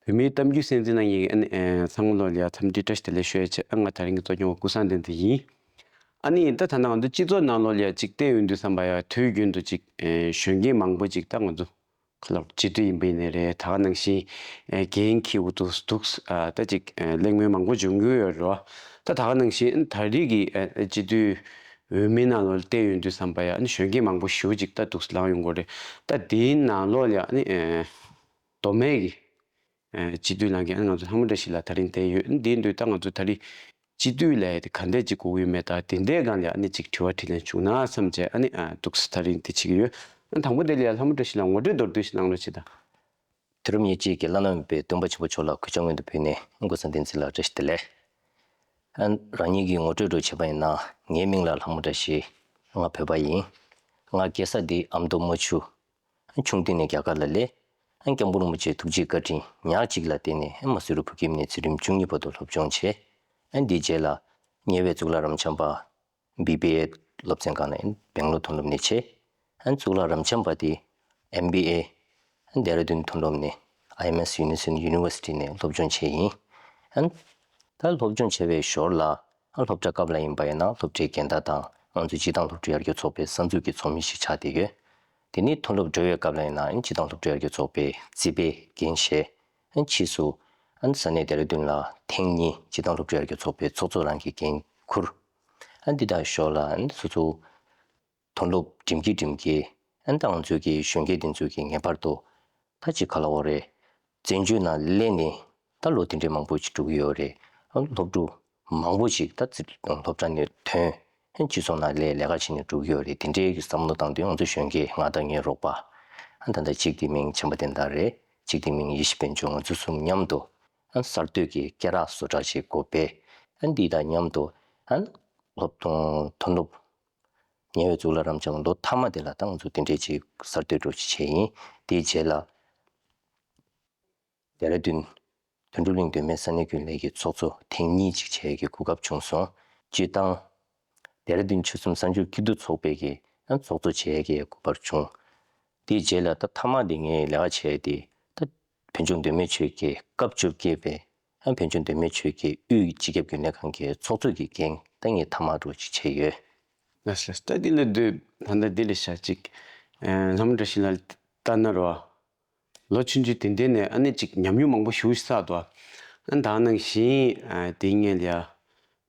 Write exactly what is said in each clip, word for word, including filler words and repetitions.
བོད་མིའི་གཏམ་རྒྱུད་གསན་གཟིགས་གནང་མཁན་གྱི་ཨ་ནི་ཨེ་ཚང་མ་ལོ་ལ་ཡ་འཚམས་འདྲི་བཀྲ་ཤིས་བདེ་ལེགས་ཞུ་ཡ་བྱས། ཨ་ང་དེ་རིང་གི་གཙོ་སྐྱོང་བ་ཀུན་བཟང་བསྟན་འཛིན་ཡིན། ཨ་ནི་ད་ད་ནང་དུ་སྤྱི་ཚོགས་ནང་ལོགས་ལ་ཡ་ཅིག་བལྟས་ཡོང་དུས་ཙམ་པ་ཡ་དུས་རྒྱུན་དུ་ཅིག་ཨེ་གཞོན་སྐྱེས་མང་པོ་ཅིག་ད་ང་ཚོ་ཁ་ལོ་སྤྱི་འཐུས་ཡིན་པ་ཡིན་ནའི་རེད། ད་ག་ནང་བཞིན་ཨེ་འགན་འཁྱེར་དགོས་འདུག་འདུག་ཨ་ད་ཅིག་ཨེ་གླེང་མོལ་མང་པོ་འབྱུང་གི་ཡོད་རེད་བ། ད་ད་ག་ནང་བཞིན་ད་རེས་ཀྱི་ཨེ་སྤྱི་འཐུས་འོས་མི་ནང་ལོགས་ལ་བལྟས་ཡོང་དུས་ཙམ་པ་ཡ་ཨ་ནི་གཞོན་སྐྱེས་མང་པོ་ཞེ་པོ་ཅིག་ད་འདུག་ལངས་ཡོང་གི་རེད། ད་དེའི་ནང་ལོགས་ལ་ཡ་ཨ་ནི་ཨེ་མདོ་སྨད་ཀྱི་ཨ་སྤྱི་འཐུས་ལངས་མཁན་ང་ཚོ་ལྷ་མོ་བཀྲ་ཤིས་ལགས་དེ་རིང་བསྡད་ཡོད། འདིའི་མདུན་ད་ང་ཚོ་ད་རེས་སྤྱི་འཐུས་ལ་དེ་ག་འདྲས་ཅིག་དགོས་ཀྱི་ཡོད་མེད་དང་དེ་འདྲའི་སྒང་ལ་ཨ་ནི་ཅིག་དྲི་བ་དྲིས་ལན་བྱུང་ན་བསམ་བྱས་ཨ་ནི་ཨ་འདུག་སེ་ད་རིང་དེ་བྱེད་ཀྱི་ཡོད། ཨ་དང་པོ་དེ་ལ་ཡ་ལྷ་མོ་བཀྲ་ཤིས་ལགས་ངོ་སྤྲོད་མདོར་བསྡུས་ཤིག་གནང་རོགས་བྱེད་དང་། དུས་རབས་ཉེར་གཅིག་གི་བླ་ན་མེད་པའི་སྟོན་པ་ཆེན་པོ་མཆོག་ལ་གུས་ཕྱག་སྔོན་དུ་ཕུལ་ནས་ཀུན་བཟང་བསྟན་འཛིན་ལགས་བཀྲ་ཤིས་བདེ་ལེགས། ཨ་རང་ཉིད་ཀྱི་ངོ་སྤྲོད་འདྲ་བྱས་པ་ཡིན་ན། ངའི་མིང་ལ་ལྷ་མོ་བཀྲ་ཤིས། ང་བོད་པ་ཡིན། ང་སྐྱེས་ས་འདི་ཨ་མདོ་རྨ་ཆུ། ཆུང་དུས་ནས་རྒྱ་གར་ལ་སླེབས། སྐྱབས་མགོན་རིན་པོ་ཆེའི་ཐུགས་རྗེའི་བཀའ་དྲིན་ཉག་གཅིག་ལ་བརྟེན་ནས་མ་སུ་རི་བོད་ཁྱིམ་ནས་ཚུལ་ཁྲིམས་བཅུ་གཉིས་བར་དུ་སློབ་སྦྱོང་བྱས། དེའི་རྗེས་ལ་ཉེ་བའི་གཙུག་ལག་རབ་འབྱམས་པ་བི་བི་ཨེ་སློབ་ཚན་ཁང་ནས་སྦེང་ལོར་མཐོ་སློབ་ནས་བྱས། གཙུག་ལག་རབ་འབྱམས་པ་དེ་ཨེམ་བི་ཨེ་ལྡེ་ར་ལྡུན་མཐོ་སློབ་ནས་ཨའི་ཨེམ་ཨེས་ཡུ་ནི་སན་ཡུ་ནི་ཝར་སི་ཊི་ནས་སློབ་སྦྱོང་བྱས་ཡིན། ད་སློབ་སྦྱོང་བྱས་པའི་ཞོར་ལ་སློབ་གྲྭ་སྐབས་ལ་ཡིན་པ་ཡིན་ན་སློབ་གྲྭའི་འགན་བདག་དང་ང་ཚོའི་སྤྱི་བཏང་སློབ་ཕྲུག་ཡར་རྒྱས་ཚོགས་པའི་གསར་འཛུགས་ཀྱི་ཚོགས་མི་ཞིག་ཆགས་བསྡད་ཡོད། དེ་ནས་མཐོ་སློབ་འགྲོ་བའི་སྐབས་ལ་ཡིན་ན་སྤྱི་བཏང་སློབ་ཕྲུག་ཡར་རྒྱས་ཚོགས་པའི་རྩིས་པའི་འགན་བཞེས། ཕྱིས་སུ་ས་གནས་ལྡེ་ར་ལྡུན་ལ་ཐེངས་གཉིས་སྤྱི་བཏང་སློབ་ཕྲུག་ཡར་རྒྱས་ཚོགས་པའི་ཚོགས་གཙོ་རང་གི་འགན་འཁུར། འདི་དང་ཞོར་ལ་སོ་སོ་མཐོ་སློབ་འགྲིམ་གྱིན་འགྲིམ་གྱིན་ད་ང་ཚོའི་གི་གཞོན་སྐྱེས་འདི་ཚོའི་གི་ངེས་པར་དུ་ད་ཅིག་ག་ལབ་དགོས་རེད། བཙན་བྱོལ་ནང་སླེབས་ནས་ད་ལོ་དེ་འདྲའི་མང་པོ་ཅིག་འགྲོ་གི་ཡོད་རེད། སློབ་ཕྲུག་མང་པོ་ཞིག་ད་སློབ་གྲྭ་ནས་ཐོན། སྤྱི་ཚོགས་ནང་ལས་ལས་ཀ་བྱེད་ནས་འགྲོ་གི་ཡོད་རེད། དེ་འདྲའི་གི་བསམ་བློ་བཏང་དུས་ང་ཚོ་གཞོན་སྐྱེས་ང་དང་ངའི་རོགས་པ། ད་ལྟ་གཅིག་དེ་མིང་བྱམས་པ་བསྟན་དར་རེད། གཅིག་དེ་མིང་ཡེ་ཤེས་དཔལ་འབྱོར། ང་ཚོ་གསུམ་མཉམ་དུ་གསར་གཏོད་ཀྱི་སྐད་གྲགས་བཟོ་གྲྭ་ཞིག་སྒོ་ཕྱེ། འདི་དང་མཉམ་དུ་སློབ་མཐོ་སློབ་ཉེ་བའི་གཙུག་ལག་རབ་འབྱམས་ལོ་མཐའ་མ་དེ་ལ་ད་ང་ཚོ་དེ་འདྲའི་ཅིག་གསར་གཏོད་འདྲ་ཅིག་བྱས་ཡིན། དེའི་རྗེས་ལ་ལྡེ་ར་ལྡུན་དོན་གྲུབ་གླིང་མདོ་སྨད་ས་གནས་རྒྱུན་ལས་ཀྱི་ཚོགས་གཙོ་ཐེངས་གཉིས་ཅིག་བྱེད་ཡས་ཀྱི་གོ་སྐབས་བྱུང་སོང་། སྤྱི་བཏང་ལྡེ་ར་ལྡུན་ཆོལ་གསུམ་གསར་འགྱུར་སྐྱིད་སྡུག་ཚོགས་པའི་གི་ཚོགས་གཙོ་བྱེད་ཡས་ཀྱི་གོ་སྐབས་བྱུང་། དེའི་རྗེས་ལ་ད་མཐའ་མ་དེ་ངས་ལས་ཀ་བྱས་ཏེ་ད་བོད་ལྗོངས་མདོ་སྨད་ཆོལ་ཁའི་སྐབས་བཅོ་བརྒྱད་པའི་ཨ་བོད་ལྗོངས་མདོ་སྨད་ཆོལ་ཁའི་དབུས་སྤྱི་ཁྱབ་རྒྱུན་ལས་ཁང་གི་ཚོགས་གཙོ་གི་འགན་ད་ངས་མཐའ་མ་འདྲ་ཅིག་བྱས་ཡོད། ལགས་ལགས། ད་འདི་ལ་དུས་ད་ལྟ་འདི་ལ་བཞག་ཅིག་ལྷ་མོ་བཀྲ་ཤིས་ལགས་ལྟ་ན་རོ། ལོ་ཆུང་ཆུང་དེ་འདྲ་ནས་ཨ་ནི་ཅིག་ཉམས་མྱོང་མང་པོ་ཞེ་པོ་ཞིག་བསགས་འདུག་ཨ་ད་ནང་བཞིན་དེ་སྔོན་ལ་ཡ།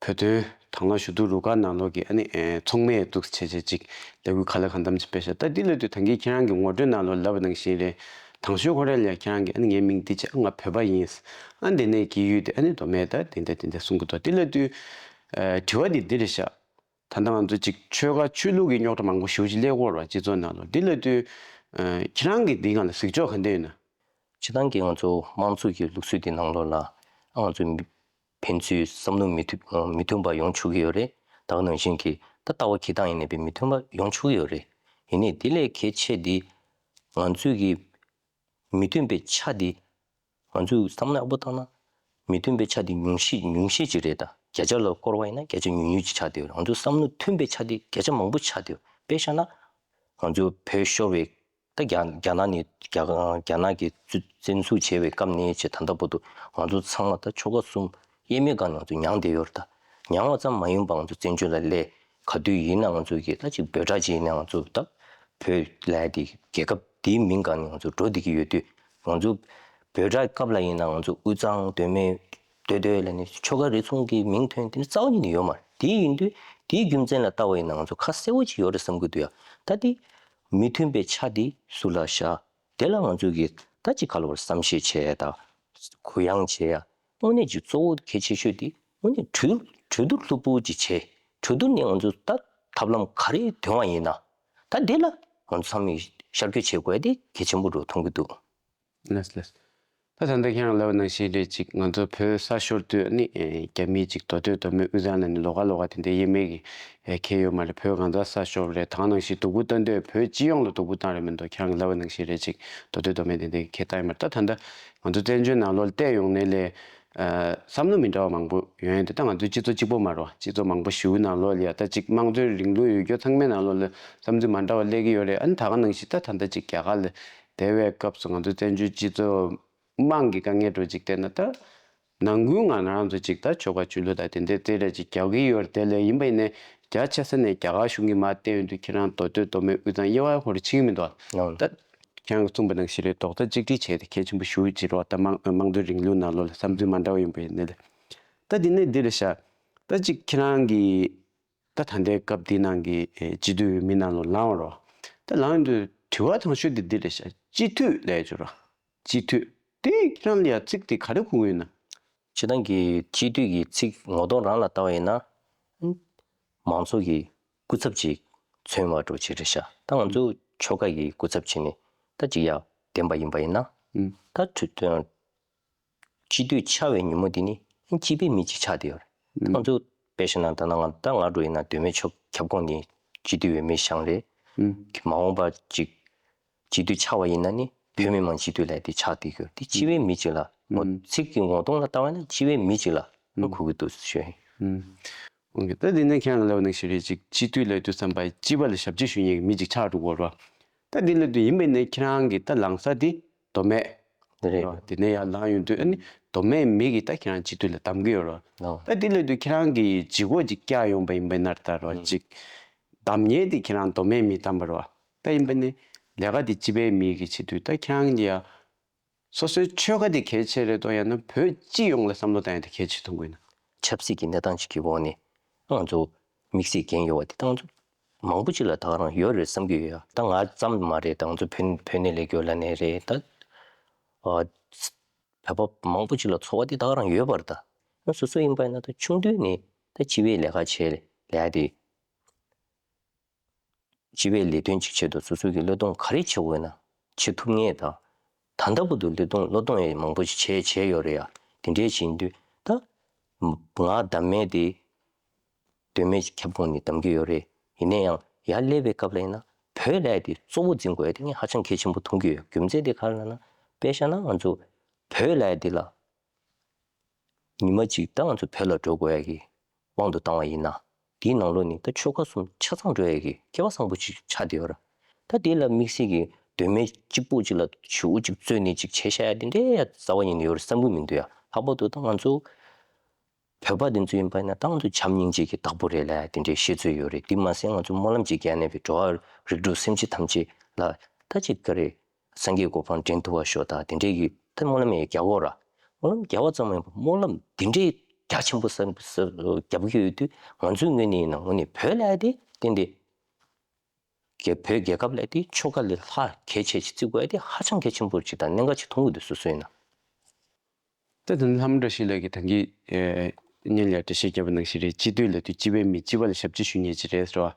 བོད་དོན་དང་བླངས་ཞུ་གཏུག་རུ་ཁག་ནང་ལོགས་ཀྱི་ཨ་ནི་ཚོགས་མི་འདུག་བྱས་བྱས་ཅིག་ལས་འགུལ་ག་ལ་གང་འཚམ་ཅིག་སྤེལ་ཤག་ད་འདི་ལ་དུས་ད་གིན་ཁྱེད་རང་གི་ངོ་སྤྲོད་ནང་ལོགས་ལབ་པ་ནང་བཞིན་རེད། དང་ཤོས་ཁོ་རང་ལ་ཡ་ཁྱེད་རང་གིས་ཨ་ནི་ངའི་མིང་འདི་བྱས་ཨ་ང་བོད་པ་ཡིན། ཨ་འདི་ནས་སྐྱེས་ཡུལ་དེ་ཨ་ནི་མདོ་སྨད་ད་དེ་འདྲ་དེ་འདྲ་གསུང་གི་འདུག་དེ་ལ་དུས་དྲི་བ་འདི་འདི་རེད་ཤག་ད་ལྟ་ང་ཚོ་ཅིག་ཆོལ་ཁ་ཆོས་ལུགས་ཀྱི་རྙོག་དྲ་མང་པོ་ཞེ་པོ་ཅིག་སླེབས་ཀྱི་ཡོད་རེད་བ། སྤྱི་ཚོགས་ནང་ལོགས་འདི་ལ་དུས་ཁྱེད་རང་གིས་འདིའི་སྒང་ལ་གཟིགས་ཕྱོགས་ག་འདྲ་ཡོད་ན། སྤྱིར་བཏང་གི་ང་ཚོ་དམངས་གཙོ་གི་ལུགས་སྲོལ་འདི་ནང་ལོགས་ལ་ང་ཚོ་མི་ཕན་ཚུན་བསམ་བློ་མི་མཐུན་མི་མཐུན་པ་ཡོང་ཆོག་གི་ཡོད་རེད། ད་ག་ནང་བཞིན་གྱི་ད་ལྟ་བ་འཁྱེར་སྟངས་ཡིན་ནའི་མི་མཐུན་པ་ཡོང་ཆོག་གི་ཡོད་རེད། ཡིན་ནའི་དེ་ལས་གལ་ཆེ་འདི་ང་ཚོས་ཀྱི་མི་མཐུན་པའི་ཆ་འདི་ང་ཚོས་བསམ་བློ་ཡག་པོ་བཏང་ན་མི་མཐུན་པའི་ཆ་འདི་ཉུང་ཤས་ཉུང་ཤས་ཅིག་རེད། ད་བརྒྱ་ཆ་ལ་བསྐོར་བ་ཡིན་ན་བརྒྱ་ཆ་ཉུང་ཉུང་ཅིག་ཆགས་བསྡད་ཡོད་རེད། ང་ཚོ་བསམ་བློ་མཐུན་པའི་ཆ་འདི་བརྒྱ་ཆ་མང་པོ་ཆགས་བསྡད་ཡོད། དཔེ་བཞག་ན་ང་ཚོ་བོད་ཤོར་བའི་ད་རྒྱ་རྒྱ་ནག་ནས་རྒྱ་རྒྱ་ནག་གིས་བཙན་བཙན་འཛུལ་བྱས་པའི་སྐབས་ནས་བྱས་ད་ལྟ་བར་དུ་ང་ཚོ་ཚང་མ་ད་ཆོལ་ཁ་གསུམ་དབྱེར་མེད་སྒང་ནས་ང་ཚོ་མྱངས་བསྡད་ཡོད་རེད། ད་མྱངས་པ་ཙམ་མ་ཡིན་པར་ང་ཚོ་བཙན་བྱོལ་ལ་སླེབས། ག་དུས་ཡིན་ན་ང་ཚོ་གི་ད་ཅིག་བོད་གྲྭ་ཅིག་ཡིན་ན་ང་ཚོ་ད་བོད་ལབ་དེ་རྒྱལ་ཁབ་དེའི་མིང་སྒང་ནས་ང་ཚོ་འགྲོ་བསྡད་ཀྱི་ཡོད་དུས་ང་ཚོ་བོད་གྲྭ་སྐབས་ལ་ཡིན་ན་ང་ཚོ་དབུས་གཙང་མདོ་སྨད་མདོ་སྟོད་ལ་ནི་ཆོལ་ཁ་རེ་ཟུང་གི་མིང་ཐོན་དེ་ནི་རྩ་བ་ཉིད་ནས་ཡོད་མ་རེད། དེ་ཡིན་དུས་དེའི་རྒྱུ་མཚན་ལ་ལྟ་བ་ཡིན་ན་ང་ཚོ་ཁ་གསལ་བོ་ཅིག་ཡོད་རེད་བསམ་གྱི་འདུག་ཡ། ད་དེ་མི་མཐུན་པའི་ཆ་དེ་སུ་ལ་བཞག་དེ་ལ་ང་ཚོས་ཀྱི་ད་ཅིག་ག་ལ་བར་བསམ་ཤེས་བྱེད་ཡ་དང་གུ་ཡངས་བྱེད་ཡ། དངོས་གནས་ཀྱི་གཙོ་བོ་གལ་ཆེ་ཤོས་དེ་དངོས་གནས་གྲོས་གྲོས་བསྡུར་ལྷུག་པོ་ཅིག་བྱེད། གྲོས་བསྡུར་ནས་ང་ཚོ་ད་ཐབས་ལམ་ག་རེ་འདོན་པ་ཡིན་ན་ད་དེ་ལ་ང་ཚོ་ཚང་མས་ཤར་བསྐྱོད་བྱེད་དགོས་ཡ་དེ་གལ་ཆེན་པོ་འདྲ་མཐོང་གི་འདུག་ལགས་ལགས། ད་ད་ལྟ་ཁྱེད་རང་ལབ་པ་ནང་བཞིན་རེད། ཅིག་ང་ཚོ་བོད་ས་ཤོར་དུས་ནི་ཨེ་རྒྱ་མིས་ཅིག་མདོ་སྟོད་མདོ་སྨད་དབུས་གཙང་ལ་ནི་ལོགས་ཀ་ལོགས་ཀ་དེ་འདྲའི་དབྱེར་མེད་ཀྱི་ཨེ་འཁེལ་ཡོད་མ་རེད། བོད་གང་ས་ས་ཤོར་རེད། ད་ག་ནང་བཞིན་སྡུག་པོ་སྟོན་དུས་བོད་སྤྱི་ཡོངས་ལ་སྡུག་པོ་བཏང་རེད་མི་འདུག་ཁྱེད་རང་ལབ་པ་ནང་བཞིན་རེད། ཅིག་མདོ་སྟོད་མདོ་སྨད་དེ་འདྲའི་འཁེལ་བཏང་ཡོད་མ་རེད། ད་ད་ལྟ་ང་ཚོ་བཙན་བྱོལ་ནང་ལོགས་བལྟས་ཡོང་ནས་ལས་ཨ་བསམ་བློ་མི་འདྲ་བ་མང་པོ་ཡོང་ཡ་འདུག་ད་ང་ཚོའི་སྤྱི་ཚོགས་གཅིག་པོ་མ་རེད་བ། སྤྱི་ཚོགས་མང་པོ་ཞིག་ནང་ལོགས་ལ་ཡ་ད་ཅིག་དམངས་གཙོའི་རིང་ལུགས་ཡོད་རྒྱུ་ཚང་མའི་ནང་ལོགས་ལ་བསམ་ཚུལ་མ་འདྲ་བ་སླེབས་ཀྱི་ཡོད་རེད། ཨ་ནི་ད་ག་ནང་བཞིན་ད་ད་ལྟ་ཅིག་རྒྱ་གར་ལ་བསྡད་པའི་སྐབས་སུ་ང་ཚོ་བཙན་བྱོལ་སྤྱི་ཚོགས་ དམངས་ཀྱི་དཀའ་ངལ་འགྲོ་ཅིག་བལྟས་ན། ད་ནང་ཁུལ་ང་རང་ཚོ་ཅིག་ད་ཆོལ་ཁ་ཆོས་ལུགས་དང་དེ་འདྲའི་རྩེད་ར་ཅིག་རྒྱག་གི་ཡོད་རེད། དེ་ལས་ཡིན་པ་ཡིན་ནའི་རྒྱ་ཆེ་ས་ནས་རྒྱ་གར་གཞུང་གིས་མར་བལྟས་ཡོང་དུས་ཁྱེད་རང་མདོ་སྟོད་མདོ་སྨད་དབུས་གཙང་དབྱེ་བ་ཁོ་རང་ཕྱེ་གི་མི་འདུག་ཨ། ད་ཁྱེད་རང་གིས་གསུངས་པ་ནང་བཞིན་རེད། རྡོག་རྩ་གཅིག་སྒྲིལ་བྱས་ཏེ་གལ་ཆེན་པོ་ཞེ་པོ་ཅིག་རེད་བ། ད་དམངས་དམངས་གཙོའི་རིང་ལུགས་ནང་ལོགས་ལ་བསམ་ཚུལ་མ་འདྲ་བ་ཡོང་པ་ཡིན་ནའི་ལས། ད་འདི་ནས་འདི་ལ་བཞག་ད་ཅིག་ཁྱེད་རང་གིས་ད་ད་ལྟའི་སྐབས་འདི་ནང་གི་ཨེ་སྤྱི་འཐུས་འོས་མི་ནང་ལོགས་ལངས་པ་རེད་བ། ད་ལངས་ཡོང་དུས་དྲི་བ་དང་ཤོས་འདི་འདི་རེད་ཤག་སྤྱི་འཐུས་ལབ་ཡ་ཅིག་ཡོད་རེད་བ། སྤྱི་འཐུས་དེ་ཁྱེད་རང་ལ་ཡ་ཚིག་དེ་ག་རེ་གོ་གི་ཡོད་ན། སྤྱིར་བཏང་གི་སྤྱི་འཐུས་ཀྱི་ཚིག་ངོ་གདོང་རང་ལ་ལྟ་བ་ཡིན་ན། མང་ཚོགས་ཀྱི་སྐུ་ཚབ་ཅིག་མཚོན་པ་འདྲ་ཅིག་རེད་ཤག་ད་ང་ཚོ་ཆོལ་ཁ་གི་སྐུ་ཚབ་བྱས་ནས་ད་ཅིག་ཡ་བསྟན་པ་ཡིན་པ་ཡིན་ན། ཨུམ། ད་ཁྲི་སྤྱི་འཐུས་ཆགས་པའི་ཉིན་མོ་དེ་ནི་སྤྱི་པའི་མི་ཅིག་ཆགས་བསྡད་ཡོད་རེད། ཨུམ། ང་ཚོ་དཔེ་བཞག་ན་ད་ནང་ད་ང་འདྲ་ཡིན་ན་མདོ་སྨད་ཆོལ་ཁ་ཁྱབ་ཁོངས་ནས་སྤྱི་འཐུས་འོས་མི་བཞེངས་རེད། ཨུམ། མ་འོངས་པ་ཅིག་སྤྱི་འཐུས་ཆགས་པ་ཡིན་ན་ནི་བོད་མི་མང་སྤྱི་འཐུས་ལབ་དེ་ཆགས་བསྡད་ཀྱི་ཡོད་རེད། དེ་སྤྱི་པའི་མི་ཅིག་ལ་ངོ་ཨུམ། ཚིག་གི་ངོ་གདོང་ལ་ལྟ་བ་ན་སྤྱི་པའི་མི་ཅིག་ལ་ཨུམ། གོ་གི་འདུག་ཞུ་ཡིན། ཨུམ། འོང་གི། ད་འདི་ནས་ཁྱེད་རང་ལབ་ནང་བཞིན་རེད། ཅིག་སྤྱི་འཐུས་ལབ་དུས་ཙམ་པ་སྤྱི་པ་ལ་ཞབས་ཕྱི་ཞུ་མཁན་གྱི་མི་ཅིག་ཆགས་འགྲོ་གི་ཡོད་རེད་བ། ད་འདི་ལབ་དུས་ཡིན་པ་ཡིན་ནའི་ཁྱེད་རང་གི་ད་ལངས་ས་དེ་མདོ་སྨད་རེད། དེ་ནས་ཡར་ལངས་ཡོང་དུས་ཨ་ནི་མདོ་སྨད་མི་གིས་ད་ཁྱེད་རང་སྤྱི་འཐུས་ལ་བདམས་ཀྱི་ཡོད་རེད། ཨོ། ད་འདི་ལབ་དུས་ཁྱེད་རང་གིས་ལྗིད་ཁོག་ཅིག་བཀྱགས་ཡོང་པ་ཡིན་པ་ཡིན་ན་ད་རེད་བ། ཨང་། ཅིག་བདམས་མཁན་དེ་ཁྱེད་རང་མདོ་སྨད་མིས་བདམས་པ་རེད་བ། ད་ཡིན་པ་ནི་ལས་ཀ་དེ་སྤྱི་པའི་མི་གིས་བྱེད་དུས་ད་ཁྱེད་རང་གིས་ཡ་སོ་སོའི་ཆོལ་ཁ་དེ་གལ་ཆེ་རེད་དོ། ཡང་ན་བོད་སྤྱི་ཡོངས་ལ་བསམ་བློ་བཏང་ཡ་དེ་གལ་ཆེ་མཐོང་གི་ཡིན་ན། ཆབ་སྲིད་ཀྱི་གནས་སྟངས་ཤིག་གི་འོག་ནས་ང་ཚོ་དམིགས་བསལ་འགན་ཡོད་པ་དེ་ད་ང་ཚོ་མང་པོ་ཅིག་ལ་ད་ག་རང་ཡོད་རེད་བསམ་གྱི་ཡོད་ཡ། ད་ང་ཙམ་མ་རེད། ད་ང་ཚོ་བོད་བོད་ནས་སླེབས་ཡོད་ལབ་ནའི་རེད། ད་ཨ་བོད་པ་མང་པོ་ཅིག་ལ་ཚོར་བ་དེ་ད་ག་རང་ཡོད་པ་རེད། ད་སོ་སོ་ཡིན་པ་ཡིན་ན་ད་ཆུང་དུས་ནས་ད་སྤྱི་པའི་ལས་ཀ་བྱས་ལས་ཡ་དེ། སྤྱི་པའི་ལས་དོན་ཅིག་ཆེད་དུ་སོ་སོ་གི་བློས་གཏོང་ག་རེ་བྱེད་དགོས་ན་བྱེད་ཐུབ་ངེས་དང་། ད་ལྟ་བར་དུ་བློས་གཏོང་བློས་གཏོང་ཡང་མང་པོ་ཞིག་བྱས་བྱས་ཡོད་རེད་ཡ། དེ་འདྲའི་བྱེད་དུས་ད་ང་བདམས་མེད་དེ་མདོ་སྨད་ཁྱབ་ཁོངས་ནས་བདམས་ཀྱི་ཡོད་རེད། ཡིན་ན་ཡང་ཡར་སླེབས་པའི་སྐབས་ལ་ཡིན་ན་བོད་ལབ་ཡ་དེ་གཙོ་བོ་འཛིན་དགོས་ཡ་དེ་ངས་ཧ་ཅང་གལ་ཆེན་པོ་མཐོང་གི་ཡོད། རྒྱུ་མཚན་དེ་ག་རེ་ལབ་ན་དཔེ་བཞག་ན་ང་ཚོ་བོད་ལབ་ཡ་དེ་ལ། ཉི་མ་གཅིག་ད་ང་ཚོ་བོད་ལ་འགྲོ་དགོས་ཡ་གི་དབང་དུ་བཏང་བ་ཡིན་ན། དེའི་ནང་ལོགས་ནས་ད་ཆོལ་ཁ་གསུམ་ཆ་ཚང་འགྲོ་ཡ་གི་སྐལ་བ་བཟང་པོ་ཅིག་ཆགས་བསྡད་ཡོད་ར། ད་དེ་ལ་དམིགས་བསལ་གྱི་མདོ་སྨད་གཅིག་པོ་ཅིག་ལ་ཞེ་པོ་ཅིག་བརྩོན་ནས་ཅིག་བྱས་བཞག་ཡ་དེ་འདྲའི་ཡ་རྩ་བ་ཉིད་ནས་ཡོད་རེད་བསམ་གྱི་མི་འདུག་ཡ། ལྷག་པར་དུ་ད་ང་ཚོ་བོད་པ་དེ་ཚོ་ཡིན་པ་ཡིན་ན་ད་ང་ཚོ་བྱམས་སྙིང་རྗེ་གི་བདག་པོ་རེད་ལབ་ཡ་དེ་འདྲའི་བཤད་ཚུལ་ཡོད་རེད། དེ་མ་ཟད་ང་ཚོ་སྨོན་ལམ་ཅིག་རྒྱག་ནས་པའི་འགྲོ་བ་རིགས་དྲུག་སེམས་ཅན་ཐམས་ཅད་ལ་ད་ཅིག་ག་རེ། སངས་རྒྱས་གོ་འཕང་འདྲེན་ཐུབ་པ་ཤོག་དང་དེ་འདྲའི་གི་ད་སྨོན་ལམ་ཡང་རྒྱག་གོ་ར། སྨོན་ལམ་རྒྱག་པ་ཙམ་མ་ཡིན་པར་སྨོན་ལམ་དེ་འདྲའི་རྒྱ་ཆེན་པོ་བསམ་བསམ་རྒྱབ་ཀྱི་ཡོད་དུས་ང་ཚོའི་ངོས་ནས་ཡིན་ན་དངོས་གནས་བོད་ལབ་ཡ་དེ་ཏན་ཏན་རྒྱ་བོད་རྒྱལ་ཁབ་ལབ་ཡ་དེ་ཆོལ་ཁ་ལས་ལྷག་གལ་ཆེ་ཅིག་བརྩི་དགོས་ཡ་དེ་ཧ་ཅང་གལ་ཆེན་པོ་ཅིག་དང་གནད་འགག་ཅིག་མཐོང་གི་འདུག་སོ་སོ་ཡིན་ན། ད་དེ་ནི་ལྷ་མོ་བཀྲ་ཤིས་ལགས་ཀྱིས་ད་གིན་ཨེ་སྔོན་ལ་འགྲེལ་བཤད་བརྒྱབ་པ་ནང་བཞིན་རེད། སྤྱི་འཐུས་ལབ་དུས་སྤྱི་པའི་མི་སྤྱི་པ་ལ་ཞབས་ཕྱི་ཞུ་མཁན་ཅིག་རེད་ཟེར་བ།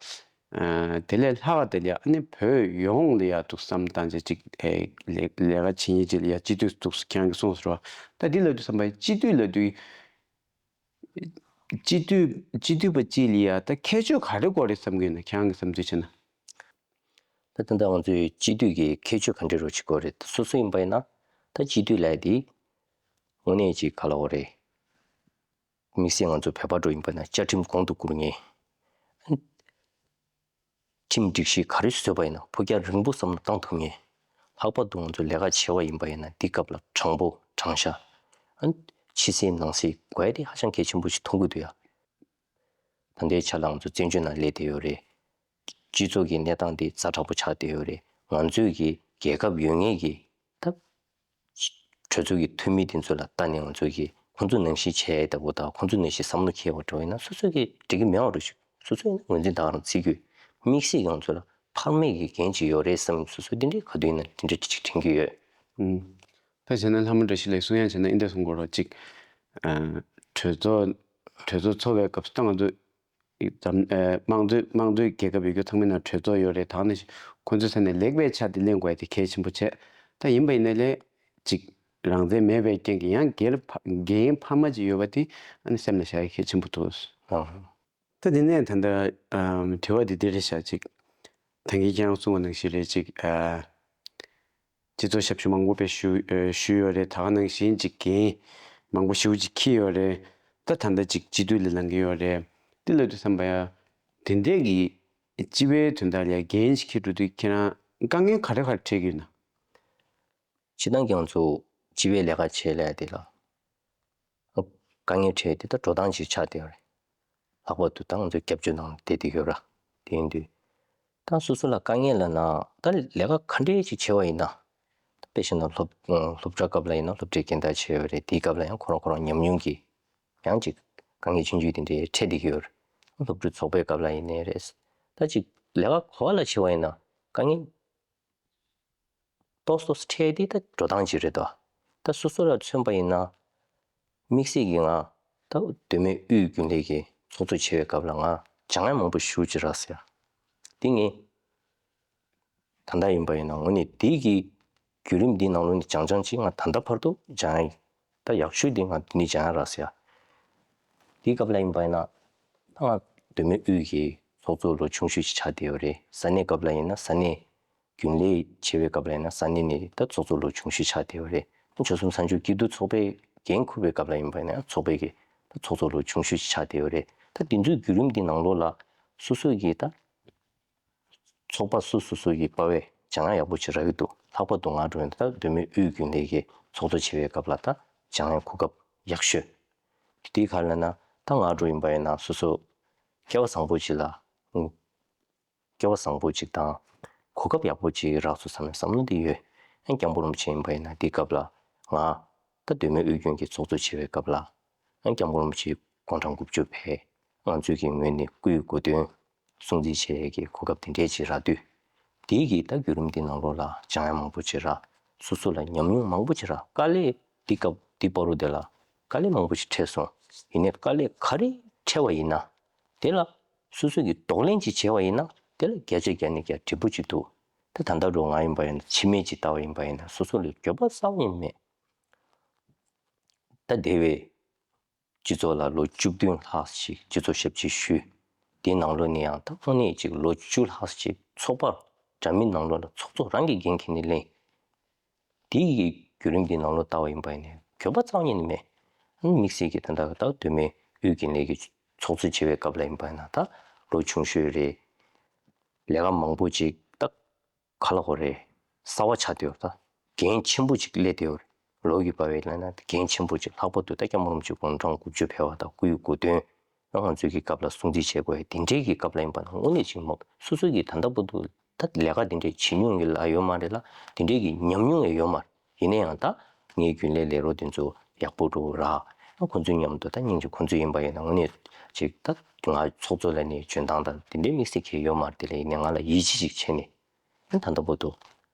ཨ་དེ་ལས་ལྷག་དེ་ལས་ཨ་ནི་བོད་ཡོངས་ལ་ཡ་འདུག་བསམ་བཏང་བྱས་ཅིག་ཨེ་ལས་ལས་ཀ་བྱེད་མཁན་ཅིག་ལ་ཡ་སྤྱི་འཐུས་འདུག་ཁྱེད་རང་གིས་གསུངས་ཟེར་བ། ད་འདི་ལབ་དུས་ཙམ་པ་སྤྱི་འཐུས་ལབ་དུས་སྤྱི་འཐུས་སྤྱི་འཐུས་པ་གཅིག་ལ་ཡ་ད་ཁྱད་ཆོས་ག་རེ་དགོས་རེད་བསམ་གྱི་ཡོད་ན། ཁྱེད་རང་གི་བསམ་ཚུལ་བྱས་ན། ད་ད་ལྟ་ང་ཚོའི་སྤྱི་འཐུས་ཀྱི་ཁྱད་ཆོས་ག་འདྲ་རོ་ཅིག་དགོས་རེད། སོ་སོ་ཡིན་པ་ཡིན་ན་ད་སྤྱི་འཐུས་ལབ་ཡ་དེ་དངོས་གནས་ཅིག་ག་ལབ་དགོས་རེད། དམིགས་བསལ་ང་ཚོ་བོད་པ་འདྲ་ཡིན་པ་ན་བཅའ་ཁྲིམས་གོང་དུ་བཀུར་མཁན། ཁྲིམས་སྒྲིག་གཞི་ག་རེ་བཟོས་པ་ཡིན་ན་ཕུགས་རྒྱང་རིང་པོ་བསམ་བློ་བཏང་ཐུབ་མཁན། ལྷག་པར་དུ་ང་ཚོ་ལས་ཀ་བྱེད་པ་ཡིན་པ་ཡིན་ན་འདི་སྐབས་ལ་དྲང་པོ་དྲང་བཞག་ཕྱི་གསལ་ནང་གསལ་དགོས་ཡ་དེ་ཧ་ཅང་གལ་ཆེན་པོ་ཞིག་མཐོང་གི་འདུག་ཡ། ད་ལྟའི་ཆ་ལ་ང་ཚོ་བཙན་བྱོལ་ནང་སླེབས་བསྡད་ཡོད་རེད། སྤྱི་ཚོགས་ཀྱི་གནས་སྟངས་དེ་ཛ་དྲག་པོ་ཆགས་བསྡད་ཡོད་རེད། ང་ཚོས་ཀྱི་རྒྱལ་ཁབ་ཡོད་ངེས་ཀྱི་ད་གྲོས་ཚོགས་ཀྱི་འཐུས་མི་དེ་ཚོ་ལ་ལྟ་ནས་ང་ཚོས་ཀྱི་ཁོང་ཚོ་ནང་བཞིན་བྱས་ཡ་ལྟ་བུ་དང་ཁོང་ཚོ་ནང་བཞིན་བསམ་བློ་འཁྱེར་བ་འདྲ་ཡིན་ན་སོ་སོས་ཀྱི་འགྲིག་གི་མེད་པ་འདྲ་ཞིག་སོ་སོ་ཡིན་ན་ངོས་འཛིན་ད་ག་རང་བྱེད་ཀྱི་ཡོད། དམིགས་བསལ་གྱི་ང་ཚོ་ལ་ཕ་མེས་ཀྱི་འགན་ཅིག་ཡོད་རེད་བསམ། སོ་སོ་དེ་འདྲའི་ག་དུས་ཡིན་ན་དེ་འདྲ་ཅིག་དྲན་གྱི་ཡོད། ཨུམ། ད་བྱས་ན་ལྷ་མོ་བཀྲ་ཤིས་ལགས་གསུང་ཡ་བྱས་ན་འདི་འདྲ་གསུང་དགོས་རེད། ཅིག་ཨ་གྲོས་ཚོགས་གྲོས་ཚོགས་ཚོགས་པའི་སྐབས་སུ་ད་ང་ཚོ་ཨེ་དམངས་གཙོའི་དམངས་གཙོའི་རྒྱལ་ཁབ་ཡོད་རྒྱུ་ཚང་མའི་ནང་གྲོས་ཚོགས་ཡོད་རེད། ད་ནི་ཁོ་ཚོའི་ས་ནས་ལེགས་པའི་ཆ་དེ་ལེན་དགོས་ཡ་དེ་གལ་ཆེན་པོ་བྱས། ད་ཡིན་པ་ཡིན་ན་ལས་ཅིག་རང་བཙན་མེད་པའི་རྐྱེན་གྱིས་ཡང་སྒེར་ཕ་རྒན་ཕ་མ་ཅིག་ཡོད་པ་དེ་ཨ་ནི་སེམས་ལ་བཞག་ཡ་གལ་ཆེན་པོ་འདུག་ཨ། ད་དེ་ནས་ད་ལྟ་ཨམ་དྲི་བ་དེ་འདི་རེད་ཤག་ཅིག་ད་གིན་ཁྱེད་རང་གསུངས་པ་ནང་བཞིན་རེད། ཅིག་ཨ། སྤྱི་ཚོགས་ཞབས་ཞུ་མང་པོ་དཔེ་ཞུ་ཨ་ཞུས་ཡོད་རེད། ད་ག་ནང་བཞིན་ཅིག་འགན་མང་པོ་ཞེ་པོ་ཅིག་འཁྱེར་ཡོད་རེད། ད་ད་ལྟ་ཅིག་སྤྱི་འཐུས་ལ་ལངས་ཀྱི་ཡོད་རེད། དེ་ལབ་དུས་ཙམ་པ་ཡ་དེ་འདྲས་ཀྱི་སྤྱི་པའི་དོན་དག་ལ་འགན་ཞིག་འཁྱེར་འགྲོ་དུས་ཁྱེད་རང་དཀའ་ངལ་ག་རེ་ག་རེ་འཕྲད་ཀྱི་ཡོད་ན། སྤྱིར་བཏང་གི་ང་ཚོ་ སྤྱི་པའི་ལས་ཀ་བྱེད་ལས་དེ་ལ་དཀའ་ངལ་འཕྲད་དེ་ད་འགྲོ་སྟངས་ཅིག་ཆགས་བསྡད་ཡོད་རེད། ལྷག་པར་དུ་ད་ང་ཚོ་སྐྱབས་བཅོལ་ནང་བསྡད་བསྡད་ཡོད་ར། དེ་ཡིན་དུས་ད་སོ་སོ་ལ་དཀའ་ངལ་ལབ་ན་ད་ལས་ཀ་ག་འདྲས་ཅིག་བྱས་པ་ཡིན་ན། ད་དཔེ་བཞག་ན་སློབ་སློབ་གྲྭ་སྐབས་ལ་ཡིན་ན་སློབ་གྲྭའི་རྒན་བདག་བྱས་ཡོད་རེད། དེའི་སྐབས་ལ་ཡང་ཁོ་རང་ཁོ་རང་ཉམས་མྱོང་གི་ཡང་ཅིག་དཀའ་ངལ་ཆུང་ཆུང་དེ་འདྲའི་འཕྲད་བསྡད་ཀྱི་ཡོད་རེད། སློབ་ཕྲུག་ཚོགས་པའི་སྐབས་ལ་ཡིན་ནའི་རེད། ད་ཅིག་ལས་ཀ་ག་པ་ལ་བྱེད་པ་ཡིན་ན་དཀའ་ངལ་ཏོག་ཙམ་འཕྲད་དེ་ད་འགྲོ་སྟངས་ཅིག་རེད་དོ། ད་སོ་སོ་ལ་མཚོན་པ་ཡིན་ན། དམིགས་བསལ་གྱི་ང་ད་མདོ་སྨད་དབུས་རྒྱུན་ལས་ཀྱི་ཚོགས་གཙོ་བྱེད་པའི་སྐབས་ལ་ང་སྦྱང་ཡ་མང་པོ་ཞེ་པོ་ཅིག་རག་སོང་ཡ། དེ་ངས་ད་ལྟ་ཡིན་པ་ཡིན་ན་དངོས་གནས་དེ་གི་བརྒྱུད་རིམ་འདི་ནང་ལོགས་ནས་སྦྱང་སྦྱང་ཅིག་ང་ད་ལྟ་བར་དུ་སྦྱང་ཡ་ཡིན། ད་ཡག་ཤོས་འདི་ང་འདི་ནས་སྦྱང་ཡ་རག་སོང་ཡ། དེའི་སྐབས་ལ་ཡིན་པ་ཡིན་ན་ད་ང་མདོ་སྨད་དབུས་ཀྱི་ཚོགས་གཙོ་ལོ་ཆུང་ཤོས་ཅིག་ཆགས་བསྡད་ཡོད་རེད། ས་གནས་སྐབས་ལ་ཡིན་ན་ས་གནས་རྒྱུན་ལས་བྱེད་པའི་སྐབས་ལ་ཡིན་ན་ས་གནས་ནས་ད་ཚོགས་གཙོ་ལོ་ཆུང་ཤོས་ཆགས་བསྡད་ཡོད་རེད། ཆོལ་གསུམ་གསར་འགྱུར་སྐྱིད་སྡུག་ཚོགས་པའི་འགན་འཁུར་བའི་སྐབས་ལ་ཡིན་པ་ཡིན་ན་ཚོགས་པའི་གི་ད་ཚོགས་གཙོ་ལོ་ཆུང་ཤོས་ཤིག་ཆགས་བསྡད་ཡོད་རེད། ད་དེ་ཚོའི་བརྒྱུད་རིམ་འདི་ནང་ལོགས་ལ་སོ་སོ་གི་ད་ཚོགས་པ་སོ་སོ་སོ་གི་པ་བས་སྦྱང་ཡ་ཡག་པོ་ཅིག་རག་གི་འདུག་ལྷག་པར་དུ་ང་འགྲོ་ཡིན་ད་མདོ་སྨད་དབུས་རྒྱུན་ལས་ཀྱི་ཚོགས་གཙོ་བྱེད་པའི་སྐབས་ལ་ད་སྦྱང་ཡ་གོ་སྐབས་ཡག་ཤོས་དེ་ག་རེ་ལབ་ན། ད་ང་འགྲོ་ཡིན་པ་ཡིན་ན་སོ་སོ་སྐལ་བ་བཟང་པོ་ཅིག་ལ། སྐལ་བ་བཟང་པོ་ཅིག་དང་གོ་སྐབས་ཡག་པོ་ཅིག་རག་སོང་བསམ་ཡང་བསམ་བློ་འདི་ཡོད། ཨ་སྐྱབས་མགོན་རིན་པོ་ཆེ་ཡིན་པ་ཡིན་ན་འདི་སྐབས་ལ་ང་ད་མདོ་སྨད་དབུས་རྒྱུན་གྱི་ཚོགས་གཙོ་བྱེད་པའི་སྐབས་ལ་ཨ་སྐྱབས་མགོན་རིན་པོ་ཆེ་དགུང་གྲངས་དགུ་བཅུ་བར་ང་ཚོའི་གི་ངོས་ནས་སྐུའི་གོ་སྟོན་སྲུང་བརྩི་བྱེད་ཡས་ཀྱི་གོ་སྐབས་དེ་འདྲས་ཅིག་རག་དུས། དེའི་གི་ད་བརྒྱུད་རིམ་འདི་ནང་ལོགས་ལ་སྦྱང་ཡ་མང་པོ་ཅིག་རག་སོ་སོ་ལ་ཉམས་མྱོང་མང་པོ་ཅིག་རག་དཀའ་ལས་འདི་སྐབས་འདི་བར་དུ་དེ་ལ་དཀའ་ལས་མང་པོ་ཅིག་འཕྲད་སོང་། ཡིན་ནའི་དཀའ་ལས་ག་རེ་འཕྲད་པ་ཡིན་ན། དེ་ལ་སོ་སོ་གིས་གདོང་ལེན་ཅིག་བྱས་པ་ཡིན་ན་དེ་ལ་བརྒྱ་ཆ་བརྒྱ་ནས་བརྒྱ་འབྲས་བུ་ཅིག་འདུག་ད་ད་ལྟ་འགྲོ་ང་ཡིན་པ་ཡིན་ན་ཕྱི་མིག་ཅིག་ལྟ་བ་ཡིན་པ་ཡིན་ན་སོ་སོ་ལ་འགྱོད་པ་རྩ་བ་ཉིད་མེད། ད་དེ་བས་སྤྱི་ཚོགས་ལ་ལོ་བཅུ་བདུན་ལྷག་ཅིག་སྤྱི་ཚོགས་ཞབས་ཕྱི་ཞུས། དེའི་ནང་ལོགས་ནས་ཡང་ད་དངོས་གནས་ཅིག་ལོ་བཅུ་ལྷག་ཅིག་ཚོགས་པ་འདྲ་མིན་ནང་ལོགས་ལ་ཚོགས་གཙོ་རང་གིས་འགན་འཁྱེར་ནས་ལེན། དེ་ཡི་བརྒྱུད་རིམ་འདི་ནང་ལོགས་ལྟ་བ་ཡིན་པ་ཡིན་ནའི་འགྱོད་པ་རྩ་བ་ཉིད་ནས་མེད། ཨ་ནི་དམིགས་བསལ་གྱིས་ད་ལྟ་ད་མདོ་སྨད་དབུས་རྒྱུན་ལས་ཀྱི་ཚོགས་གཙོ་བྱེད་པའི་སྐབས་ལ་ཡིན་པ་ཡིན་ན་ད་ལོ་ཆུང་ཤོས་རེད། ལས་ཀ་མང་པོ་ཅིག་ད་ག་ལབ་དགོས་རེད། གསར་པ་ཆགས་བསྡད་ཡོད་རེད། ད་འགན་ཆེན་པོ་ཅིག་སླེབས་བསྡད་ཡོད་རེད། ལོ་གི་བར་བའི་ལས་ན་འགན་ཆེན་པོ་ཅིག་ལྷག་པར་དུ་ད་སྐྱབས་མགོན་རིན་པོ་ཆེ་དགུང་གྲངས་དགུ་བཅུ་འཕེལ་བ་དང་སྐུའི་གོ་སྟོན། ང་ཚོའི་གི་སྐབས་ལ་སྲུང་བརྩི་བྱེད་དགོས་དེ་འདྲའི་གི་སྐབས་ལ་ཡིན་པ་ན་དངོས་གནས་ཅིག་མ་སོ་སོ་གི་ད་ལྟ་བར་དུ་ད་ལས་ཀ་དེ་འདྲའི་བྱེད་མྱོང་གི་ལ་ཡོད་མ་རེད་ལ་དེ་འདྲའི་གི་ཉམས་མྱོང་ཡང་ཡོད་མ་རེད། ཡིན་ན་ཡང་ད་ངའི་རྒྱུན་ལས་ལས་རོགས་དེ་ཚོ་ཡག་པོ་འགྲོ་ར། ཁོང་ཚོའི་མཉམ་དུ་ད་སྙིང་རྗེ་ཁོང་ཚོ་ཡིན་པ་ཡིན་ན་དངོས་གནས་ཅིག་ད་ང་ཚོགས་གཙོ་ལ་ནས་འཇོན་ཐང་དང་དེ་འདྲའི་དམིགས་བསལ་གྱི་ཡོད་མ་རེད། དེ་ལ་ཡིན་ན་ང་ལ་ཡིད་ཆེས་ཅིག་བྱས་ནས་ད་ལྟ་བར་དུ།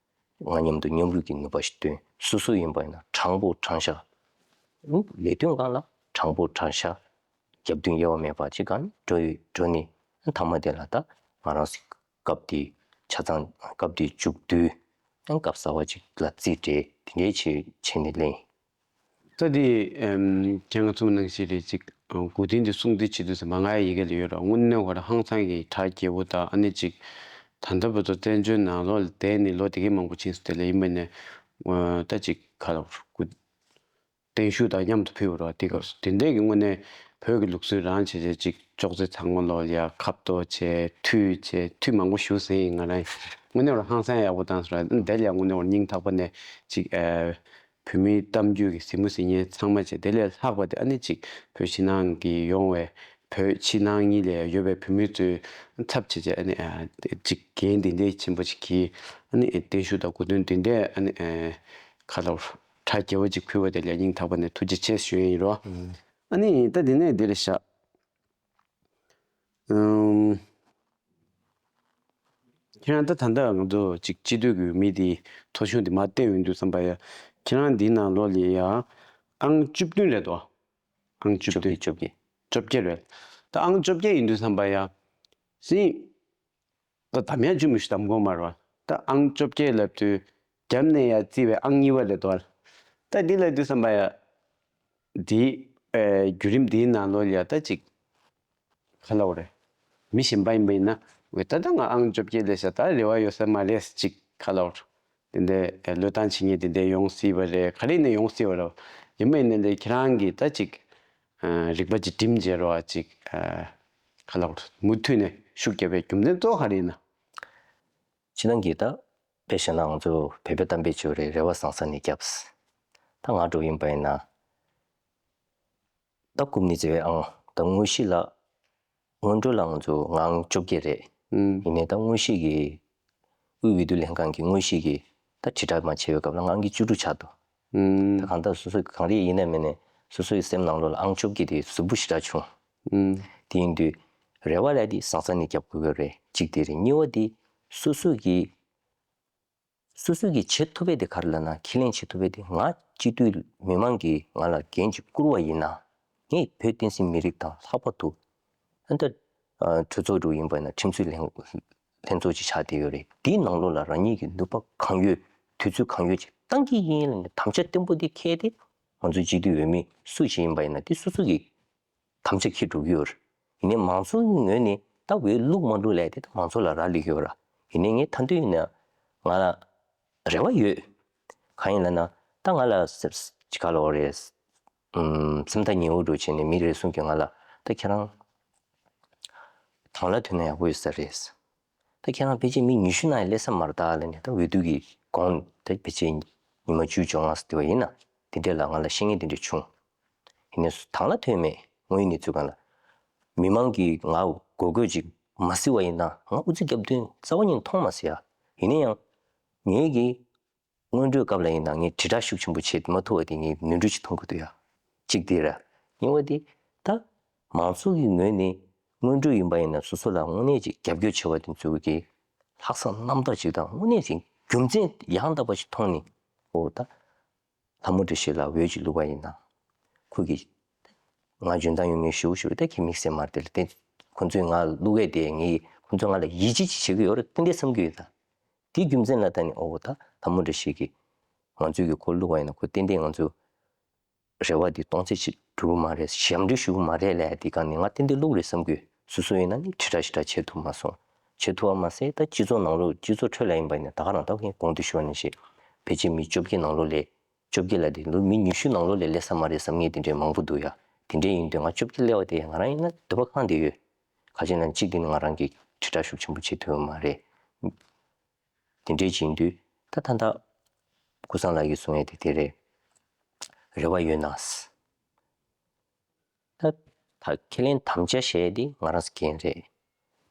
ང་མཉམ་དུ་མཉམ་རུབ་ཀྱི་ནུས་པ་ཞིག་བཏོན། སོ་སོ་ཡིན་པ་ཡིན་ན་དྲང་པོ་དྲང་བཞག་ལས་དོན་སྒང་ལ་དྲང་པོ་དྲང་བཞག་རྒྱབ་མདུན་དབྱེ་བ་མེད་པ་ཅིག་སྒང་ནས་འགྲོ་ཡི་འགྲོ་ནི། མཐའ་མ་དེ་ལ་ད་ང་རང་སྐབས་དེའི་ཆ་ཚང་སྐབས་དེའི་མཇུག་བསྡུ། ཡང་སྐབས་གསར་བ་ཅིག་ལ་རྩིས་སྤྲད་དེ་འདྲའི་ཆེད་བྱས་ནས་ལེན། ད་དེ་ཁྱེད་ང་ཚོ་ནང་བཞིན་རེད་ཅིག་གོ་དོན་དེ་སྲུང་བརྩི་བྱེད་དུས་ཙམ་པ་ང་ཡི་ཡི་གེ་ལ་ཡོད་ར། དངོས་གནས་ཁོ་ར་ཧང་སང་གི་གྲགས་རྒྱས་པོ་དང་ཨ་ནི་ཅིག་ད་ལྟ་བར་དུ་བཙན་བྱོལ་ནང་ལོགས་ལ་བསྡད་ནས་ལོ་དེ་གའི་མང་པོ་ཕྱིན་སོང་། དེ་ལ་ཡིན་པ་ནས་ད་ཅིག་ག་ལ་བར་སྐུ་བརྟན་བཞུགས་དང་མཉམ་དུ་ཕུལ་བ་ར། དེ་སྐབས་སུ་དེ་འདྲས་ཀྱི་དངོས་གནས་བོད་ཀྱི་ལུགས་སྲོལ་རང་བྱས་བྱས་ཅིག་ཅོག་ཙེ་ཚང་མ་ལོག་ཡ་ཁ་བཏོག་བྱས་ཐུད་བྱས་ཐུད་མང་པོ་བཞུགས་ཟིན་ཡིན། ང་རང་དངོས་གནས་བར་ཧང་སང་ཡག་པོ་བཏང་སོང་ར། དེ་ལ་ཡང་དངོས་གནས་བར་སྙིང་ཐག་པ་ནས་ཅིག་བོད་མིའི་གཏམ་རྒྱུད་ཀྱི་གཟིགས་མོ་གཟིགས་མཁན་ཚང་མ་བྱས་དེ་ལས་ལྷག་པ་དེ་ཨ་ནི་ཅིག་བོད་ཕྱི་ནང་གི་ཡོང་བའི་བོད་ཕྱི་ནང་གཉིས་ལ་ཡོད་པའི་བོད་མི་ཚོའི་ཚབ་བྱས་བྱས་ཨ་ནི་ཅིག་འགན་དེ་འདྲའི་ཆེན་པོ་ཅིག་གིས་ཨ་ནི་བརྟན་བཞུགས་དང་གོ་སྟོན་དེ་འདྲའི་ཨ་ནི་ཁ་ལོ་གྲ་རྒྱས་པོ་ཅིག་ཕུལ་བ་དེ་ལ་སྙིང་ཐག་པ་ནས་ཐུགས་རྗེ་ཆེ་ཞུ་ཡིན་རོ། ཨ་ནི་ད་དེ་ནས་འདིར་བཞག་ཨུམ། ཁྱེད་རང་ད་ད་ལྟ་ང་ཚོ་ཅིག་སྤྱི་འཐུས་ཀྱི་མི་དེ་ཐོ་གཞུང་དེ་མར་བལྟས་ཡོང་དུས་ཙམ་པ་ཡ། ཁྱེད་རང་འདིའི་ནང་ལོགས་ལ་ཡ་ཨང་བཅུ་བདུན་རེད་དོ། ཨང་བཅུ་བཅོ་བདུན། བརྒྱད་བཅོ་བརྒྱད། བཅོ་བརྒྱད་རེད། ད་ཨང་བཅོ་བརྒྱད་ཡིན་དུས་ཙམ་པ་ཡ། སྲིད། ད་དམ་ཡ་བཅུ་མི་ཞུ་དམ་གོ་མ་རེད་བ། ད་ཨང་བཅོ་བརྒྱད་ལབ་དུས་རྒྱབ་ནས་ཡ་བརྩིས་པའི་ཨང་གཉིས་པ་རེད་དོ། ད་འདི་ལབ་དུས་ཙམ་པ་ཡ། འདི་ཨེ་བརྒྱུད་རིམ་འདིའི་ནང་ལོགས་ལ་ཡ་ད་ཅིག་ག་ལབ་དགོས་རེད། མི་གཞན་པ་ཡིན་པ་ཡིན་ན་འོ་ད་ལྟ་ང་ཨང་བཅོ་བརྒྱད་ལས་ཤ་ད་རེ་བ་ཡོད་ས་མ་རེད་ཅིག་ག་ལབ་དགོས་རེད། དེ་འདྲའི་ཨེ་བློས་བཏང་བྱེད་མཁན་དེ་འདྲའི་ཡོང་སྲིད་པ་རེད། ག་རེ་ཡིན་ན་ཡོང་སྲིད་པ་རེད། ཡིན་པ་ཡིན་ན་ལས་ཁྱེད་རང་གིས་ད་ཅིག་ཨ་རིག་པ་ཅིག་སྒྲིམ་བྱས་རོགས་ཅིག་ཨ་ག་ལབ་དགོས་རེད། མུ་མཐུད་ནས་ཤུགས་རྒྱབ་པའི་རྒྱུ་མཚན་གཙོ་བོ་ག་རེ་ཡིན་ན། སྤྱིར་བཏང་གི་ད་དཔེ་བཞག་ན་ང་ཚོ་བོད་པའི་གཏམ་དཔེ་ཅིག་ཡོད་རེད། རེ་བ་བཟང་ས་ནས་བརྒྱབ། ད་ང་འདྲ་ཡིན་པ་ཡིན་ན། ད་ཀུན་ནས་བརྩེ་བའི་ཨང་། ད་དངོས་གཞི་ལ། སྔོན་འགྲོ་ལ་ང་ཚོ་ཨང་བཅོ་བརྒྱད་རེད། ཨུམ། ཡིན་ནའི་ད་དངོས་གཞི་གི་དབུས་འོས་བསྡུ་ལྷན་ཁང་གི་དངོས་གཞི་གི་ད་དྲིལ་བསྒྲགས་མ་བྱས་པའི་སྐབས་ལ་ང་ཨང་གི་བཅུ་དྲུག་ཆགས་འདུག་ཨུམ། ད་གང་ལྟར་སོ་སོ་གང་རེ་ཡིན་ན་མིན་ནའི་སོ་སོའི་སེམས་ནང་ལོགས་ལ་ཨང་བཅོ་བརྒྱད་དེ་གཟུགས་པོ་ཞེ་དྲག་བྱུང་། ཨུམ། དེ་ཡིན་དུས་རེ་བ་ལས་དེ་སང་ས་ནས་རྒྱབ་དགོས་ཀྱི་རེད། གཅིག་དེ་རེད། གཉིས་པ་དེ་སོ་སོ་གི་སོ་སོ་གིས་བྱེད་ཐུབ་པ་དེ་ག་རེ་ལབ་ན། ཁས་ལེན་བྱེད་ཐུབ་པ་དེ། ང་སྤྱི་འཐུས་མི་མང་གིས་ང་ལ་འགན་ཅིག་བསྐུར་བ་ཡིན་ན། ངས་བོད་བསྟན་སྲིད་མི་རིགས་དང་། ལྷག་པར་དུ་ཨ་ད་ཨ་གྲོས་ཚོགས་འདྲ་ཡིན་པ་ཡིན་ན་ཁྲིམས་སྲོལ་ལྷན་ལྷན་ཚོགས་ཅིག་ཆགས་བསྡད་ཡོད་རེད། དེའི་ནང་ལོགས་ལ་རང་ཉིད་ཀྱི་ནུས་པ་གང་ཡོད། དུས་ཚོད་གང་ཡོད་ཅིག་བཏང་གི་ཡིན་ལབ་ནས་དམ་བཅའ་བརྟན་པོ་དེ་འཁྱེར་ཏེ། ང་ཚོའི་སྤྱི་འཐུས་འོས་མི་སུ་ཞིག་ཡིན་པ་ཡིན་ན་དེ་སོ་སོ་གིས་དམ་བཅའ་འཁྱེར་འགྲོ་གི་ཡོད་རེད། ཡིན་ནའི་མང་ཚོགས་ཀྱི་ངོས་ནས་ད་འོས་བླུག་མ་བླུག་ལབ་དེ་ད་མང་ཚོགས་ལ་རག་ལས་ཀྱི་ཡོད་ར། ཡིན་ནའི་ངས་ད་དུང་ཡིན་ན་ང་ལ་རེ་བ་ཡོད། གང་ཡིན་ལབ་ན། ད་ང་ལ་ཅི་ག་ལབ་དགོས་རེད། ཨུམ། སེམས་ཐག་ཉེ་བོ་འདྲ་བྱས་ནས་མི་རེ་ཟུང་གིས་ང་ལ་ད་ཁྱེད་རང་དང་བླངས་ཐོན་ན་ཡག་པོ་ཡོད་ས་རེད། ད་ཁྱེད་རང་ཕལ་ཆེར་མི་ཉི་ཤུ་ནང་སླེབས་ས་མ་རེད་ད་ལབ་ནས། ད་འོས་བསྡུ་གི་གོང་ད་ཕལ་ཆེར་ཉི་མ་བཅུ་བཅོ་ལྔ་ཙམ་དེ་བ་ཡིན་ན། དེ་འདྲས་ལ་ང་ལ་བཤད་མཁན་དེ་འདྲས་བྱུང་། ཡིན་ནའི་དང་བླངས་ཐོན་མེད། དངོས་ཡོད་གནས་ཚུལ་སྒང་ལ། མི་མང་གིས་ང་འགོག་རྒོལ་ཅིག་མ་བཟོས་པ་ཡིན་ན་ང་ཨུ་ཚུགས་རྒྱབ་དོན་རྩ་བ་ཉིད་མཐོང་མ་སོང་ཡ། ཡིན་ན་ཡང་ངེད་ཀྱིས་སྔོན་འགྲོའི་སྐབས་ལ་ཡིན་ན་ངས་དྲིལ་བསྒྲགས་ཤུགས་ཆེན་པོ་བྱེད་མ་ཐུབ་པ་དེ་ངས་ནོར་འཁྲུལ་ཅིག་མཐོང་གི་འདུག་ཡ། གཅིག་དེ་ར། གཉིས་པ་དེ། ད་མང་ཚོགས་ཀྱི་ངོས་ནས་སྔོན་འགྲོ་ཡིན་པ་ཡིན་ན་སོ་སོ་ལ་དངོས་གནས་ཅིག་རྒྱབ་སྐྱོར་བྱེད་པ་དེ་ཚོ་གི་ལྷག་བསམ་རྣམ་དག་ཅིག་དང་། དངོས་གནས་ཅིག་རྒྱུ་མཚན་ཡང་དག་པ་ཞིག་མཐོང་ནས། འོ་ད་ལྷ་མོ་བཀྲ་ཤིས་ལ་འོས་ཅིག་བླུགས་པ་ཡིན་ན། ཁོ་གིས་ང་འཇོན་ཐང་ཡོད་མཁན་ཞེ་པོ་ཞིག་རེད། ད་ཁྱེད་དམིགས་བསལ་མ་རེད་དེ་ལ་བརྟེན། ཁོ་ཚོས་ང་བླུགས་ཡས་དེ་ངས་ཁོ་ཚོས་ང་ལ་ཡིད་ཆེས་ཅིག་བྱེད་ཀྱི་ཡོད་རེད་ཏན་ཏན་བསམ་གྱི་ཡོད་ད། དེའི་རྒྱུ་མཚན་ལ་བརྟེན་ནས། འོ་ད་ལྷ་མོ་བཀྲ་ཤིས་ཀྱིས་ང་ཚོའི་གི་ཁོ་བླུགས་པ་ཡིན་ན་ཁོ་ཏན་ཏན་ང་ཚོའི་རེ་བ་འདི་སྟོང་ཟད་ཅིག་འགྲོ་གི་མ་རེད། ཞབས་འདྲེན་ཞུ་གི་མ་རེད་ལབ་ཡ་དེ་སྒང་ནས་ང་ཏན་ཏན་བླུགས་རེད་བསམ་གྱི་ཡོད། སོ་སོ་ཡིན་ན་ནི་དྲིལ་བསྒྲགས་ཞེ་དྲག་བྱེད་ཐུབ་མ་སོང་། བྱེད་ཐུབ་པ་མ་ཟད་ད་སྤྱི་ཚོགས་ནང་ལོགས་སྤྱི་ཚོགས་ཁྲོད་ལ་ཡིན་པ་ཡིན་ན་ད་ག་རང་ད་ངས་གོང་དུ་ཞུས་པ་ནང་བཞིན་ཕལ་ཆེར་མི་བཅོ་བརྒྱད་ནང་ལོགས་ལ། བཅོ་བརྒྱད་ལབ་དེ་ལོ་མི་ཉི་ཤུ་ནང་ལོགས་ལ་སླེབས་ས་མ་རེད་བསམ་མཁན་དེ་འདྲའི་མང་པོ་འདུག་ཡ། དེ་འདྲའི་ཡིན་དུས་ང་བཅོ་བརྒྱད་སླེབས་པ་དེ་ང་རང་ཡིན་ན་འདོད་པ་ཁེངས་བསྡད་ཡོད། ག་ཅི་ན་གཅིག་དེ་ནི་ང་རང་གིས་དྲིལ་བསྒྲགས་ཤུགས་ཆེན་པོ་བྱེད་ཐུབ་ཡོད་མ་རེད། དེ་འདྲའི་ཡིན་དུས་ད་ད་ལྟ་ཀུན་བཟང་ལགས་ཀྱིས་གསུང་ཡ་དེ་དེ་རེད། རེ་བ་ཡོད་ན། ད་ད་ཁས་ལེན་དམ་བཅའ་བྱས་ཏེ་ང་རང་ཚོ་འགན་རེད།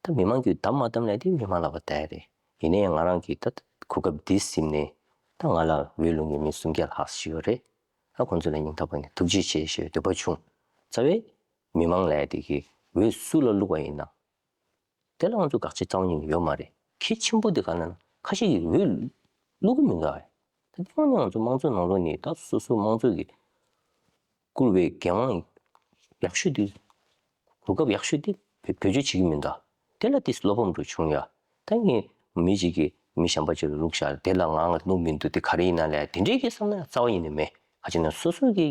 ད་མི་མང་གིས་བདམས་མ་བདམས་ལབ་དེ་མི་མང་ལག་པ་བསྡད་རེད། ཡིན་ནའི་ང་རང་གིས་ད་གོ་སྐབས་འདི་ཟིན་ནས་ད་ང་ལ་འོས་བླུག་མཁན་མི་སུམ་བརྒྱ་ལྷག་ཞིག་ཡོད་རེད། ད་ཁོང་ཚོ་ལ་སྙིང་ཐག་པ་ནས་ཐུགས་རྗེ་ཆེ་ཞེས་འདོད་པ་བྱུང་། རྩ་བའི་མི་མང་ལབ་དེ་གིས་འོས་སུ་ལ་བླུགས་པ་ཡིན་ན། དེ་ལ་ང་ཚོ་དགག་བྱ་རྩ་བ་ཉིད་ནས་ཡོད་མ་རེད། གལ་ཆེན་པོ་དེ་ག་ལབ་ན་ཁ་ཤས་ཀྱིས་འོས་བླུག་གི་མི་འདུག་ཨ། ད་དེ་ནས་ང་ཚོ་དམངས་གཙོའི་ནང་ལོགས་ནས་ད་སོ་སོ་དམངས་གཙོ་གིས་བསྐུར་བའི་འགན་དབང་ཡག་ཤོས་དེ། གོ་སྐབས་ཡག་ཤོས་དེ་བེད་བེད་སྤྱོད་བྱེད་ཀྱི་མི་འདུག་དེ་ལ་དེ་བློ་ཕམ་འདྲ་བྱུང་ཡ། ད་ངས་མི་གཅིག་གིས་མི་གཞན་པ་གཅིག་ལ་བླུགས་བཞག་དེ་ལ་ང་ང་བླུགས་མི་འདུག་དེ་ག་རེ་ཡིན་ན་ལབ་དེ་འདྲའི་གི་བསམ་ན་རྩ་བ་ཉིད་ནས་མེད། ག་ཅི་ན་སོ་སོ་གི་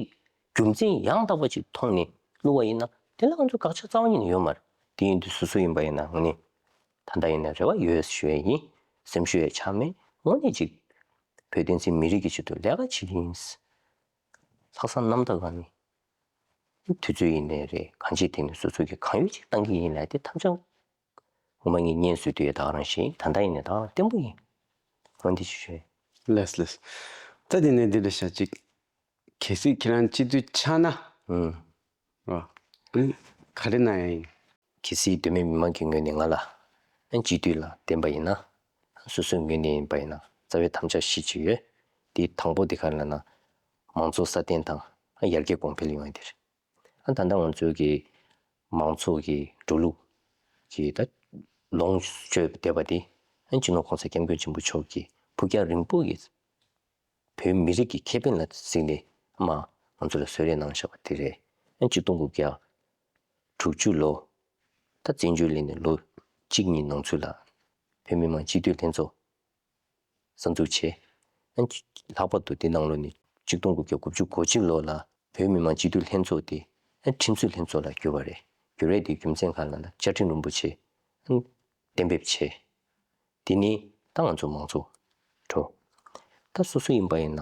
རྒྱུ་མཚན་ཡང་དག་པ་ཅིག་མཐོང་ནས་བླུགས་པ་ཡིན་ན་དེ་ལ་ང་ཚོ་དགག་བྱ་རྩ་བ་ཉིད་ནས་ཡོད་མ་རེད། དེ་ཡིན་དུས་སོ་སོ་ཡིན་པ་ཡིན་ན་དངོས་གནས་ད་ལྟ་ཡིན་ན་རེ་བ་ཡོད་ཞུ་ཡས་ཡིན། སེམས་ཤུགས་ཡང་ཆག་མེད། དངོས་གནས་ཅིག་བོད་བསྟན་སྲིད་མི་རིགས་ཀྱི་ཆེད་དུ་ལས་ཀ་བྱེད་ཀྱི་ཡིན། ལྷག་བསམ་རྣམ་དག་གང་ནས། དུས་ཚོད་ཡིན་ནའི་རེད། གང་ཅིའི་ཐད་ནས་སོ་སོ་གིས་གང་ཡོད་ཅིག་བཏང་གི་ཡིན་ལབ་དེ་དམ་བཅའ་སྔོན་མ་ངས་སྔོན་བཟོས་དུས་ཡང་ད་ག་རང་བཞིན། ད་ལྟ་ཡིན་ནའི་ད་ག་རང་བརྟན་པོ་ཡིན། འོན་ཏེ་ཅི་ཞུ། ལགས་ལགས། ད་དེ་ནས་འདི་འདྲ་བྱ་ཅིག་གལ་སྲིད་ཁྱེད་རང་སྤྱི་འཐུས་ཆགས་ན། ཨང་། རོ། ཨང་། ག་རེ་གནང་ཡ་ཡིན། གལ་སྲིད་བོད་མི་མི་མང་གི་ངོས་ནས་ང་ལ་ཨང་སྤྱི་འཐུས་ལ་འདེམས་པ་ཡིན་ན། སོ་སོའི་ངོས་ནས་ཡིན་པ་ཡིན་ན་རྩ་བའི་དམ་བཅའ་བཞི་ཅིག་ཡོད། དེ་དང་པོ་དེ་ག་རེ་ལབ་ན། མང་གཙོ་སྲ་བརྟན་དང་ཡར་རྒྱས་གོང་འཕེལ་ཡོང་ཡ་དེ་རེད། ཨ་ད་ལྟ་ང་ཚོའི་གི་མང་ཚོགས་ཀྱི་འགྲོ་ལུགས་ཀྱི་ད་ལོངས་སྤྱོད་བསྡད་པ་དེ་ཨ་སྤྱི་ནོར་༸གོང་ས་༸སྐྱབས་མགོན་ཆེན་པོ་མཆོག་གིས་ཕུགས་རྒྱང་རིང་པོ་གི་བོད་མི་རིགས་ཀྱི་ཁེ་ཕན་ལ་གཟིགས་ནས་མར་ང་ཚོ་ལ་གསོལ་རས་གནང་བཞག་པ་དེ་རེད། ཨ་གཅིག་སྟོང་དགུ་བརྒྱ་དྲུག་ཅུ་ལོ། ད་བཙན་བྱོལ་སླེབས་ནས་ལོ་གཅིག་གཉིས་ནང་ཚུད་ལ་བོད་མི་མང་སྤྱི་འཐུས་ལྷན་ཚོགས་གསར་འཛུགས་བྱས། ཨ་ལྷག་པར་དུ་དེ་ནང་ལོགས་ནས་གཅིག་སྟོང་དགུ་བརྒྱ་དགུ་བཅུ་གོ་གཅིག་ལོ་ལ་བོད་མི་མང་སྤྱི་འཐུས་ལྷན་ཚོགས་དེ་ཨ་ཁྲིམས་སྲོལ་ལྷན་ཚོགས་ལ་བསྒྱུར་བ་རེད། བསྒྱུར་བའི་དེའི་རྒྱུ་མཚན་གང་ལབ་ན་བཅའ་ཁྲིམས་རིན་པོ་ཆེ་ཨ་གཏན་འབེབས་བྱས། དེ་ནས་ད་ང་ཚོ་མང་གཙོ་འགྲོ། ད་སོ་སོ་ཡིན་པ་ཡིན་ན།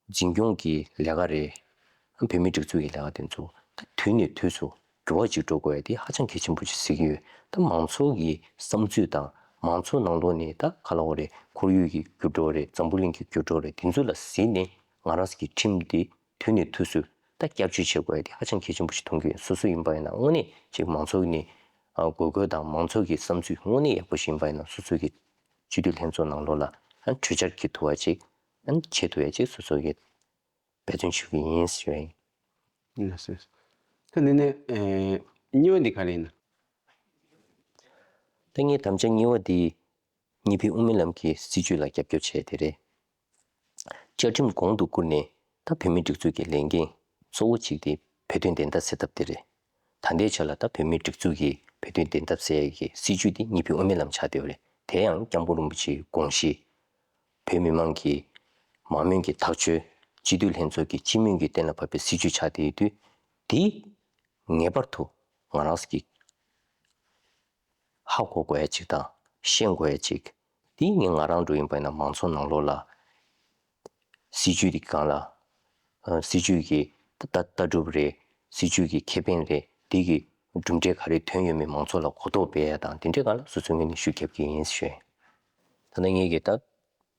འཛིན་སྐྱོང་གི་ལས་ཀ་རེད། བོད་མིའི་སྒྲིག་འཛུགས་ཀྱི་ལས་ཀ་དེ་ཚོ་ད་དུས་ནས་དུས་སུ་འགྱུར་བ་ཅིག་འགྲོ་དགོས་ཡ་དེ་ཧ་ཅང་གལ་ཆེན་པོ་ཅིག་གཟིགས་ཀྱི་ཡོད། ད་མང་ཚོགས་ཀྱི་བསམ་ཚུལ་དང་ མང་ཚོགས་ནང་ལོགས་ནས་ད་ག་ལབ་དགོས་རེད། ཁོར་ཡུག་གི་འགྱུར་ལྡོག་རེད། འཛམ་བུ་གླིང་གི་འགྱུར་ལྡོག་རེད། དེ་ཚོ་ལ་གཟིགས་ནས་ང་རང་ཚོ་གི་ཁྲིམས་དེ་དུས་ནས་དུས་སུ་ད་བསྐྱར་བཅོས་བྱེད་དགོས་ཡ་དེ་ཧ་ཅང་གལ་ཆེན་པོ་ཞིག་མཐོང་གི་ཡོད། སོ་སོ་ཡིན་པ་ཡིན་ན་དངོས་གནས་ཅིག་མང་ཚོགས་ནས་ཨ་དགོས་མཁོ་དང་མང་ཚོགས་ཀྱི་བསམ་ཚུལ་དངོས་གནས་ཡག་པོ་ཞིག་ཡིན་པ་ཡིན་ན་སོ་སོ་གི་སྤྱི་འཐུས་ལྷན་ཚོགས་ནང་ལོགས་ལ་ཨ་གྲོས་འཆར་འཁྱེར་ཐུབ་པ་ཅིག་ཨ་བྱེད་ཐུབ་ཡ་ཅིག་སོ་སོ་གི་འབད་བརྩོན་ཞུ་གི་ཡིན་ཞུ་ཡ་ཡིན། ལགས་སོ། ད་འདི་ནས་ཨེ་གཉིས་པ་འདི་ག་རེ་ཡིན་ན། ད་ངའི་དམ་བཅའ་གཉིས་པ་འདི་གཉིས་ཕན་དབུ་མའི་ལམ་གྱི་སྲིད་བྱུས་ལ་རྒྱབ་སྐྱོར་བྱས་དེ་རེད། བཅའ་ཁྲིམས་གོང་དུ་བཀུར་ནས་ད་བོད་མིའི་སྒྲིག་འཛུགས་ཀྱི་ལས་འགན་གཙོ་བོ་གཅིག་དེ་བོད་དོན་བདེན་མཐའ་གསལ་ཐབས་དེ་རེད། ད་ལྟའི་ཆ་ལ་ད་བོད་མིའི་སྒྲིག་འཛུགས་ཀྱི་བོད་དོན་བདེན་མཐའ་གསལ་ཡས་ཀྱི་སྲིད་བྱུས་དེ་གཉིས་ཕན་དབུ་མའི་ལམ་ཆགས་བསྡད་ཡོད་རེད། དེ་ཡང་སྐྱབས་མགོན་རིན་པོ་ཆེའི་དགོངས་གཞི། བོད་མི་མང་གི་མང་མོས་ཀྱི་ཐག་གཅོད། སྤྱི་འཐུས་ལྷན་ཚོགས་ཀྱི་སྤྱི་མོས་ཀྱིས་གཏན་ལ་ཕབ་པའི་སྲིད་བྱུས་ཆགས་བསྡད་ཡོད་དུས། དེ་ངེས་པར་དུ་ང་རང་ཚོ་གིས་ཧ་གོ་དགོས་ཡ་ཅིག་དང་ཤེས་དགོས་ཡ་ཅིག་དེ་ངས་ང་རང་འགྲོ་ཡིན་པ་ཡིན་ན་མང་ཚོགས་ནང་ལོགས་ལ་སྲིད་བྱུས་དེ་སྒང་ལ་ཨ་སྲིད་བྱུས་ཀྱི་ལྟ་ལྟ་གྲུབ་རེད། སྲིད་བྱུས་ཀྱི་ཁེ་ཕན་རེད། དེ་གི་གྲུབ་འབྲས་ག་རེ་ཐོན་ཡོད་མེད་མང་ཚོགས་ལ་གོ་རྟོགས་སྤེལ་ཡ་དང་དེ་འདྲའི་སྒང་ལ་སོ་སོའི་ངོས་ནས་ཤུགས་རྒྱབ་ཀྱི་ཡིན་ཞུ། ད་ནི་ངེད་ཀྱི་ད་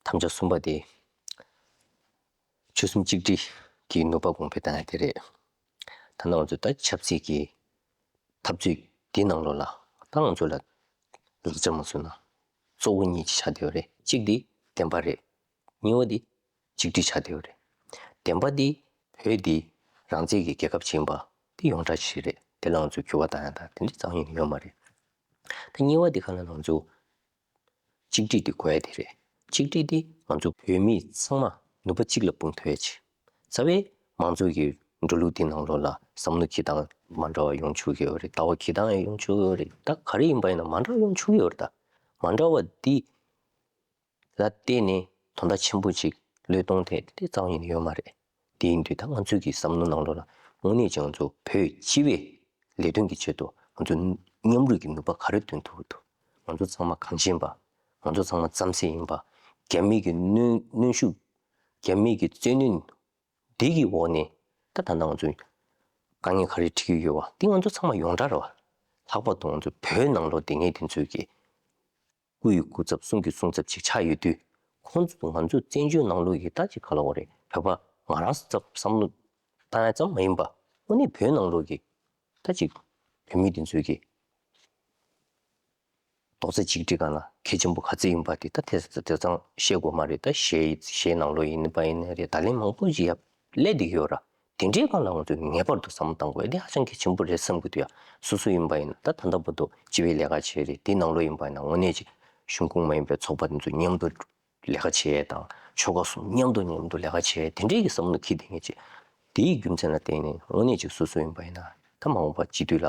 དམ་བཅའ་གསུམ་པ་དེ། ཆོལ་གསུམ་གཅིག་སྒྲིལ་གྱི་ནུས་པ་གོང་འཕེལ་བཏང་ཡ་དེ་རེད། ད་ནང་ང་ཚོ་ད་ཆབ་སྲིད་ཀྱི་འཐབ་རྩོད་འདི་ནང་ལོགས་ལ་ད་ང་ཚོ་ལ་ལག་ཆ་མ་བཟུང་ན་གཙོ་བོ་གཉིས་ཅིག་ཆགས་བསྡད་ཡོད་རེད། གཅིག་འདི་བདེན་པ་རེད། གཉིས་པ་འདི་གཅིག་སྒྲིལ་ཆགས་བསྡད་ཡོད་རེད། བདེན་པ་འདི་བོད་འདི་རང་བཙན་གྱི་རྒྱལ་ཁབ་ཅིག་ཡིན་པ་འདི་ཡོངས་གྲགས་ཤིག་རེད། དེ་ལ་ང་ཚོ་འགྱུར་བ་བཏང་ཡ་ད་དེ་འདྲ་རྩ་བ་ཉིད་ནས་ཡོད་མ་རེད། ད་གཉིས་པ་འདི་ག་ལ་ང་ཚོ་གཅིག་སྒྲིལ་འདི་དགོས་ཡ་དེ་རེད། གཅིག་སྒྲིལ་འདི་ང་ཚོ་བོད་མི་ཚང་མ་ནུས་པ་གཅིག་ལ་སྤུངས་ཐུབ་ཡ་ཅིག་རྩ་བའི་མང་གཙོ་གི་འགྲོ་ལུགས་འདི་ནང་ལོགས་ལ་བསམ་བློ་འཁྱེར་སྟངས་མ་འདྲ་བ་ཡོང་ཆོག་གི་ཡོད་རེད། ལྟ་བ་འཁྱེར་སྟངས་ཡང་ཡོང་ཆོག་གི་ཡོད་རེད། ད་ག་རེ་ཡིན་པ་ཡིན་ན་མ་འདྲ་ཡོང་ཆོག་གི་ཡོད་རེད། ད་མ་འདྲ་བ་འདི་ལ་བརྟེན་ནས་དོན་དག་ཆེན་པོ་ཅིག་བློས་གཏོང་ཐེབས་དེ་རྩ་བ་ཉིད་ནས་ཡོད་མ་རེད། དེ་ཡིན་དུས་ད་ང་ཚོས་ཀྱི་བསམ་བློ་ནང་ལོགས་ལ་དངོས་གནས་ཀྱི་ང་ཚོ་བོད་སྤྱི་པའི་ལས་དོན་གྱི་ཆེད་དུ་ང་ཚོ་མཉམ་རུབ་ཀྱི་ནུས་པ་ག་རེ་འདོན་ཐུབ་ཀྱི་འདུག་ང་ཚོ་ཚང་མ་གངས་ཅན་པ། ང་ཚོ་ཚང་མ་རྩམ་ཟན་ཡིན་པ། རྒྱ་མི་གི་གནོན་གནོན་ཤུགས། རྒྱ་མི་གི་བཙན་གནོན་འདི་གི་འོག་ནས་ད་ད་ལྟ་ང་ཚོ་དཀའ་ངལ་ག་རེ་འཕྲད་ཀྱི་ཡོད་པ་འདི་ང་ཚོ་ཚང་མ་ཡོངས་གྲགས་རེད་བ། ལྷག་པར་དུ་ང་ཚོ་བོད་ནང་ལོགས་བསྡད་མཁན་དེ་ཚོས་ཀྱི་སྐུ་ཡི་སྐུ་ཚབ་གསུང་གི་གསུང་ཚབ་ཅིག་ཆགས་ཡོད་དུས། ཁོང་ཚོ་ང་ཚོ་བཙན་བྱོལ་ནང་ལོགས་ཀྱི་ད་ཅིག་ག་ལབ་དགོས་རེད། བོད་པ་ང་རང་ཚོ་ཚབ་བསམ་བློ་བཏང་ཡ་ཙམ་མ་ཡིན་པ། དངོས་གནས་བོད་ནང་ལོགས་ཀྱི་ད་ཅིག་བོད་མི་དེ་ཚོས་ཀྱི་རྡོག་རྩ་གཅིག་སྒྲིལ་སྒང་ལ་གལ་ཆེན་པོ་ག་ཚོད་ཡིན་པ་དེ་ད་དེ་དེ་ཙམ་བཤད་དགོས་མ་རེད། ད་གཞས་གཞས་ནང་ལོགས་ཡིན་པ་ཡིན་ནའི་རེད། ད་ལན་མང་པོ་ཅིག་ཡ་སླེབས་བསྡད་ཀྱི་ཡོད་ར། དེ་འདྲའི་སྒང་ལ་ང་ཚོས་ངེས་པར་དུ་བསམ་བློ་གཏང་དགོས་ཡ་དེ་ཧ་ཅང་གལ་ཆེན་པོ་རེད་བསམ་གྱི་འདུག་ཡ། སོ་སོ་ཡིན་པ་ཡིན་ན་ད་ད་ལྟ་བར་དུ་སྤྱི་པའི་ལས་ཀ་བྱས་རེད། དེ་ནང་ལོགས་ཡིན་པ་ཡིན་ན་དངོས་གནས་ཅིག་གཞུང་ཁོངས་མ་ཡིན་པའི་ཚོགས་པ་དེ་ཚོ་མཉམ་དུ་ལས་ཀ་བྱེད་ཡས་དང་ཆོལ་ཁ་གསུམ་མཉམ་དུ་མཉམ་དུ་ལས་ཀ་བྱེད་ཡས་དེ་འདྲའི་གི་བསམ་བློ་འཁྱེར་བསྡད་མཁན་ཅིག་དེའི་རྒྱུ་མཚན་ལ་བརྟེན་ནས་དངོས་གནས་ཅིག་སོ་སོ་ཡིན་པ་ཡིན་ན་ད་མ་འོངས་པ་སྤྱི་འཐུས་ལ་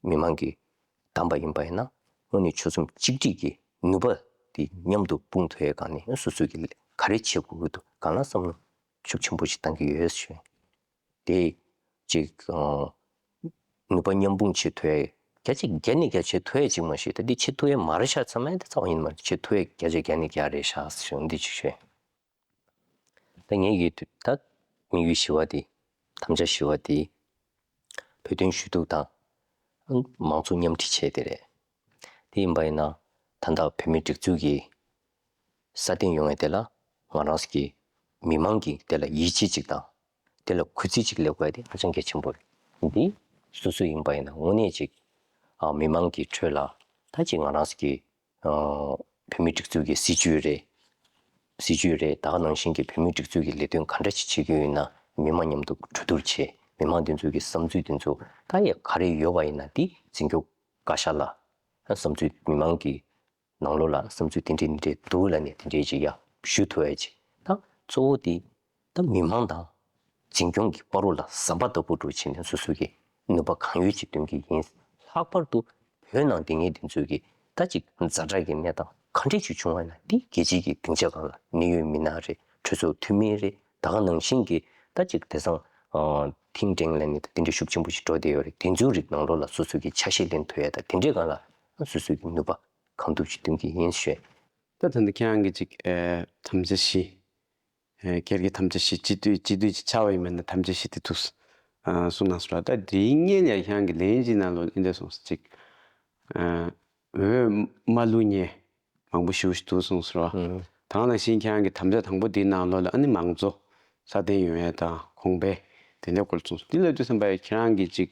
མི་མང་གིས་བདམས་པ་ཡིན་པ་ཡིན་ན་དངོས་གནས་ཆོལ་གསུམ་གཅིག་སྒྲིལ་གྱི་ནུས་པ་དེ་མཉམ་དུ་སྤུངས་ཐུབ་ཡས་སྒང་ནས་སོ་སོ་གི་ག་རེ་བྱེད་དགོས་ཀྱི་འདུག་སྒང་ལ་བསམ་བློ་ཤུགས་ཆེན་པོ་ཞིག་གཏང་གི་ཡོད་ཞུ། དེ་ཅིག་ཨ་ནུས་པ་མཉམ་སྤུངས་བྱེད་ཐུབ་ཡ། བརྒྱ་ཆ་བརྒྱ་ནས་བརྒྱ་བྱེད་ཐུབ་ཡ་ཅིག་མ་གཏོགས་ད་འདི་བྱེད་ཐུབ་ཡ་མ་རེད་ཤག་ཚང་མ་འདི་རྩ་བ་ཉིད་མ་རེད། བྱེད་ཐུབ་ཡ་བརྒྱ་ཆ་བརྒྱ་ནས་བརྒྱ་རེད་ཤག་ཞུ་འདི་ཅིག་ཞུ། ད་ངས་ཡོད་དུས་ད་དམིགས་ཡུལ་བཞི་པ་དེ། དམ་བཅའ་བཞི་པ་དེ། བོད་དོན་ཞུ་གཏུག་དང་། མང་གཙོ་མཉམ་ཁྲིད་བྱས་དེ་རེད། དེ་ཡིན་པ་ཡིན་ན་ད་ལྟ་བོད་མིའི་སྒྲིག་འཛུགས་ཀྱི་སྲ་བརྟན་ཡོང་ཡ་དེ་ལ་ང་རང་ཚོ་གི་མི་མང་གིས་དེ་ལ་ཡིད་ཆེས་ཅིག་དང་། དེ་ལ་གུས་བརྩི་ཅིག་སླེབས་དགོས་ཡ་དེ་ཧ་ཅང་གལ་ཆེན་པོ་རེད། འདི་སོ་སོ་ཡིན་པ་ཡིན་ན་དངོས་གནས་ཅིག་ཨ་མི་མང་གི་ཁྲོད་ལ་ད་ཅིག་ང་རང་ཚོ་གི་ཨ་བོད་མིའི་སྒྲིག་འཛུགས་ཀྱི་སྲིད་བྱུས་རེད། སྲིད་བྱུས་རེད། ད་ག་ནང་བཞིན་གྱི་བོད་མིའི་སྒྲིག་འཛུགས་ཀྱི་ལས་དོན་ག་འདྲ་ཞིག་བྱེད་ཀྱི་ཡོད་ན་མི་མང་མཉམ་དུ་གྲོས་བསྡུར་བྱས། མི་མང་དེ་ཚོ་གི་བསམ་ཚུལ་དེ་ཚོ་ད་ཡ་ག་རེ་ཡོད་པ་ཡིན་ན་དེ་འཛིན་སྐྱོང་བཀའ་ཤག་ལ་བསམ་ཚུལ་མི་མང་གི་ནང་ལོགས་ལ་བསམ་ཚུལ་དེ་འདྲས་འདི་འདྲས་འདུག་ལབ་ནས་དེ་འདྲས་ཅིག་ཡ་ཞུ་ཐུབ་ཡ་ཅིག་ད་གཙོ་བོ་དེ་ད་མི་མང་དང་འཛིན་སྐྱོང་གི་བར་རོ་ལ་ཟམ་པ་ལྟ་བུ་འགྲོ་བྱས་ནས་སོ་སོ་གི་ནུས་པ་གང་ཡོད་ཅིག་འདོན་གྱི་ཡིན། ལྷག་པར་དུ་བོད་ནང་བསྡད་མཁན་དེ་ཚོས་ཀྱི་ད་ཅིག་ཛ་དྲག་གི་གནས་སྟངས་ག་འདྲས་ཅིག་བྱུང་བ་ཡིན་ན་དེ་རྒྱལ་སྤྱིའི་གི་སྡིངས་ཆ་སྒང་ལ་གནད་ཡོད་མི་སྣ་རེད། གྲོས་ཚོགས་འཐུས་མི་རེད། ད་ག་ནང་བཞིན་གྱི་ད་ཅིག་དེང་སང་ཐིང་ཀྲེང་ལབ་ནས་ད་དེ་འདྲ་ཤུགས་ཆེན་པོ་ཞིག་འགྲོ་བསྡད་ཡོད་རེད། དེ་ཚོའི་རིགས་ནང་ལོགས་ལ་སོ་སོ་གི་ཆ་ཤས་ལེན་ཐུབ་ཡ་ད་དེ་འདྲའི་སྒང་ལ་སོ་སོ་གི་ནུས་པ་གང་ཐུབ་ཅིག་འདོན་གྱི་ཡིན་ཞུ། ད་ད་ལྟ་ཁྱེད་རང་གིས་ཅིག་ཨེ་དམ་བཅའ་བཞི། ཨེ་སྒེར་གྱི་དམ་བཅའ་བཞི། སྤྱི་འཐུས་སྤྱི་འཐུས་ཅིག་ཆགས་པ་ཡིན་པ་ན་དམ་བཅའ་བཞི་དེ་ཐུགས་སུ་ཨ་གསུངས་གནང་སོང་ལ། ད་དེའི་སྔོན་ལ་ཁྱེད་རང་གི་ལན་གཅིག་ནང་ལོགས་འདི་འདྲ་གསུངས་སོང་ཅིག་ཨ་ འོས་མ་བླུག་མཁན་མང་པོ་ཞེ་པོ་ཞིག་འདུག་གསུངས་སོང་ར། ཨང་། ད་ག་ནང་བཞིན་ཁྱེད་རང་གི་དམ་བཅའ་དང་པོ་འདིའི་ནང་ལོགས་ལ་ཨ་ནི་མང་གཙོ་སྲ་བརྟན་ཡོང་ཡ་དང་གོང་འཕེལ་དེ་འདྲའི་སྐོར་གསུངས་སོང་། འདི་ལབ་དུས་ཙམ་པ་ཡ་ཁྱེད་རང་གིས་ཅིག་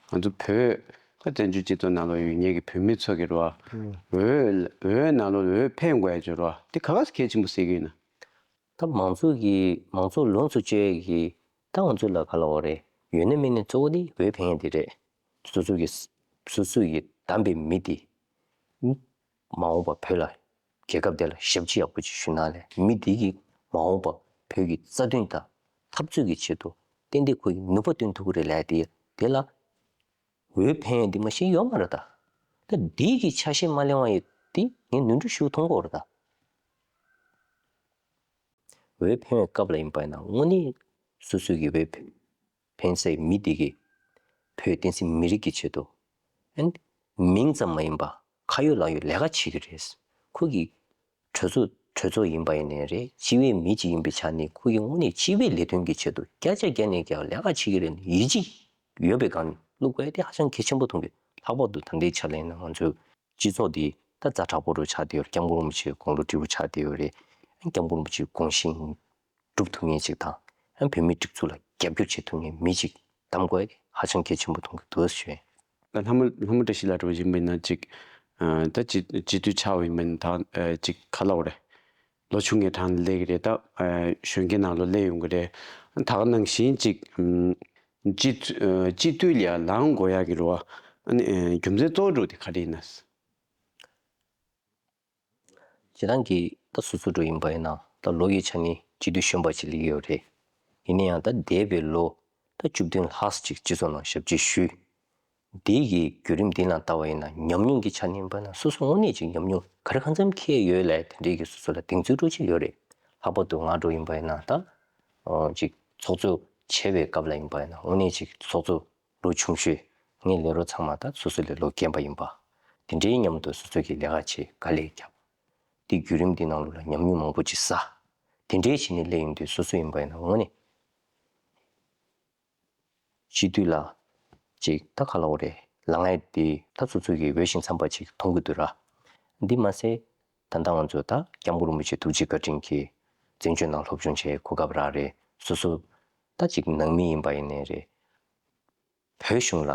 ང་ཚོ་བོད་ད་བཙན་བྱོལ་སྤྱི་ཚོགས་ནང་ལོགས་ཡོད་མཁན་གྱི་བོད་མི་ཚོ་གི་ར་འོས་འོས་ནང་ལོགས་ལ་འོས་འཕེན་དགོས་ཡ་ཅིག་ར་འདི་ག་ག་སེ་གལ་ཆེན་པོ་གཟིགས་ཀྱི་ཡོད་ན། ད་མང་ཚོགས་ཀྱི་མང་ཚོགས་ལོངས་སུ་སྤྱོད་ཡས་ཀྱི་ད་ང་ཚོ་ལ་ག་ལབ་དགོས་རེད། ཡོད་ན་མེད་ན་གཙོ་བོ་དེ་འོས་འཕེན་ཡས་དེ་རེད། སོ་སོ་གི་སོ་སོ་ཡི་བདམས་པའི་མི་དེ་མ་འོངས་པ་བོད་ལ་རྒྱལ་ཁབ་དེ་ལ་ཞབས་ཕྱི་ཡག་པོ་ཅིག་ཞུ་ན་ལས་མི་དེ་གི་མ་འོངས་པ་བོད་ཀྱི་རྩ་དོན་དང་འཐབ་རྩོད་ཀྱི་ཆེད་དུ་ཏན་ཏན་ཁོ་ཡི་ནུས་པ་བཏོན་ཐུབ་ཀྱི་རེད་ལས་དེ་དེ་ལ། འོས་འཕེན་ཡས་འདི་མ་གཞི་ཡོད་མ་རེད་ད། ད་འདི་གི་ཆ་ཤས་མ་ལེན་པ་ཡིན་དེ་ངས་ནོར་འཁྲུལ་ཞིག་མཐོང་གི་ཡོད་རེད་ད། འོས་འཕེན་པའི་སྐབས་ལ་ཡིན་པ་ཡིན་ན་དངོས་གནས་སོ་སོ་གི་འོས་འཕེན་སའི་མི་དེ་གིས་བོད་བསྟན་སྲིད་མི་རིགས་ཀྱི་ཆེད་དུ་ཨན་མིང་ཙམ་མ་ཡིན་པ་ཁ་ཡོད་ལག་ཡོད་ལས་ཀ་བྱེད་ཀྱི་རེད། ཁོ་གི་གྲོས་ཚོགས་གྲོས་ཚོགས་ཡིན་པ་ཡིན་ནའི་རེད། སྤྱི་བའི་མི་གཅིག་ཡིན་པའི་ཆ་ནས་ཁོ་གི་དངོས་གནས་སྤྱི་བའི་ལས་དོན་གྱི་ཆེད་དུ་བརྒྱ་ཆ་བརྒྱ་ནས་བརྒྱ་ལས་ཀ་བྱེད་ཀྱི་རེད་ནས་ཡིད་ཆེས་ཡོད་པའི་སྒང་ནས་བླུག་དགོས་དེ་ཧ་ཅང་གལ་ཆེན་པོ་མཐོང་གི། ལྷག་པར་དུ་ད་ལྟའི་ཆ་ལ་ཡིན་ན་ང་ཚོའི་སྤྱི་ཚོགས་འདི་ད་ཛ་དྲག་པོ་རུ་ཆགས་བསྡད་ཡོད་རེད། སྐྱབས་མགོན་རིན་པོ་ཆེའི་དགུང་ལོ་བགྲེས་པོ་ཆགས་བསྡད་ཡོད་རེད། སྐྱབས་མགོན་རིན་པོ་ཆེའི་དགོངས་གཞི་སྒྲུབ་ཐུབ་མཁན་ཅིག་དང་། ཡང་བོད་མིའི་སྒྲིག་འཛུགས་ལ་རྒྱབ་སྐྱོར་བྱེད་ཐུབ་མཁན་མི་ཅིག་བདམས་དགོས་ཧ་ཅང་གལ་ཆེན་པོ་མཐོང་གི་འདུག་ཞུ། ལྷ་མོ་ལྷ་མོ་བཀྲ་ཤིས་ལགས་འདྲ་བོ་ཡིན་པ་ཡིན་ན་ཅིག་ཨ་ད་སྤྱི་སྤྱི་འཐུས་ཆགས་པ་ཡིན་པ་ཡིན་ན་ད་ཨ་ཅིག་ག་ལབ་དགོས་རེད། ལོ་ཆུང་ངའི་གྲས་ལ་སླེབས་ཀྱི་རེད། ད་ཨ་གཞོན་སྐྱེས་ནང་ལོགས་སླེབས་ཡོང་གི་རེད། ད་ག་ནང་བཞིན་ཅིག་ཨམ་སྤྱི་འཐུས་ཨ་སྤྱི་འཐུས་ལ་ཡང་ལངས་དགོས་ཡག་གི་རེད་བ། ཨ་ནི་ཨ་རྒྱུ་མཚན་གཙོ་བོ་འདྲ་བོ་དེ་ག་རེ་ཡིན་ན། སྤྱིར་བཏང་གི་ད་སོ་སོ་འདྲ་ཡིན་པ་ཡིན་ན་ད་ལོ་ཡི་ཆ་ནས་སྤྱི་འཐུས་གཞོན་པ་ཅིག་སླེབས་ཡོད་རེད། ཡིན་ན་ཡང་ད་འདས་པའི་ལོ་ད་བཅུ་བདུན་ལྷག་ཅིག་སྤྱི་ཚོགས་ནང་ཞབས་ཕྱི་ཞུས། འདི་གི་བརྒྱུད་རིམ་འདི་ནང་ལྟ་བ་ཡིན་ན་ཉམས་མྱོང་གི་ཆ་ནས་ཡིན་པ་ཡིན་ན་སོ་སོ་དངོས་གནས་ཅིག་ཉམས་མྱོང་ག་རེ་གང་འཚམ་འཁྱེར་ཡོད་ལ་དེ་འདྲའི་གི་སོ་སོ་ལ་གདེང་ཚོད་འདྲ་ཅིག་ཡོད་རེད། ལྷག་པར་དུ་ང་འདྲ་ཡིན་པ་ཡིན་ན་ད་ཨོ་ཅིག་ཚོགས་གཙོ་བྱས་པའི་སྐབས་ལ་ཡིན་པ་ཡིན་ན་དངོས་གནས་ཅིག་ཚོགས་གཙོ་ལོ་ཆུང་ཤོས། ངའི་ལས་རོགས་ཚང་མ་ད་སོ་སོ་ལས་ལོ་རྒན་པ་ཡིན་པ། དེ་འདྲའི་མཉམ་དུ་སོ་སོ་གི་ལས་ཀ་བྱེད་དཀའ་ལས་བརྒྱབ། དེ་བརྒྱུད་རིམ་འདི་ནང་ལོགས་ལ་ཉམས་མྱོང་མང་པོ་ཅིག་བསགས། དེ་འདྲའི་བྱས་ནས་སླེབས་ཡོང་དུས་སོ་སོ་ཡིན་པ་ཡིན་ན་དངོས་གནས་སྤྱི་འཐུས་ལ་ཅིག་ད་ག་ལབ་དགོས་རེད། ལངས་ཡས་དེ་ད་སོ་སོ་གི་འོས་ཤིང་འཚམས་པ་ཅིག་མཐོང་གི་འདུག་ར། འདི་མ་ཟད་ད་ལྟ་ང་ཚོ་ད་སྐྱབས་མགོན་རིན་པོ་ཆེ་ཐུགས་རྗེ་བཀའ་དྲིན་གྱིས་བཙན་བྱོལ་ནང་སློབ་སྦྱོང་བྱས་གོ་སྐབས་རག་རེད། སོ་སོ་ད་ཅིག་ནང་མི་ཡིན་པ་ཡིན་ནའི་རེད། བོད་གཞུང་ལ་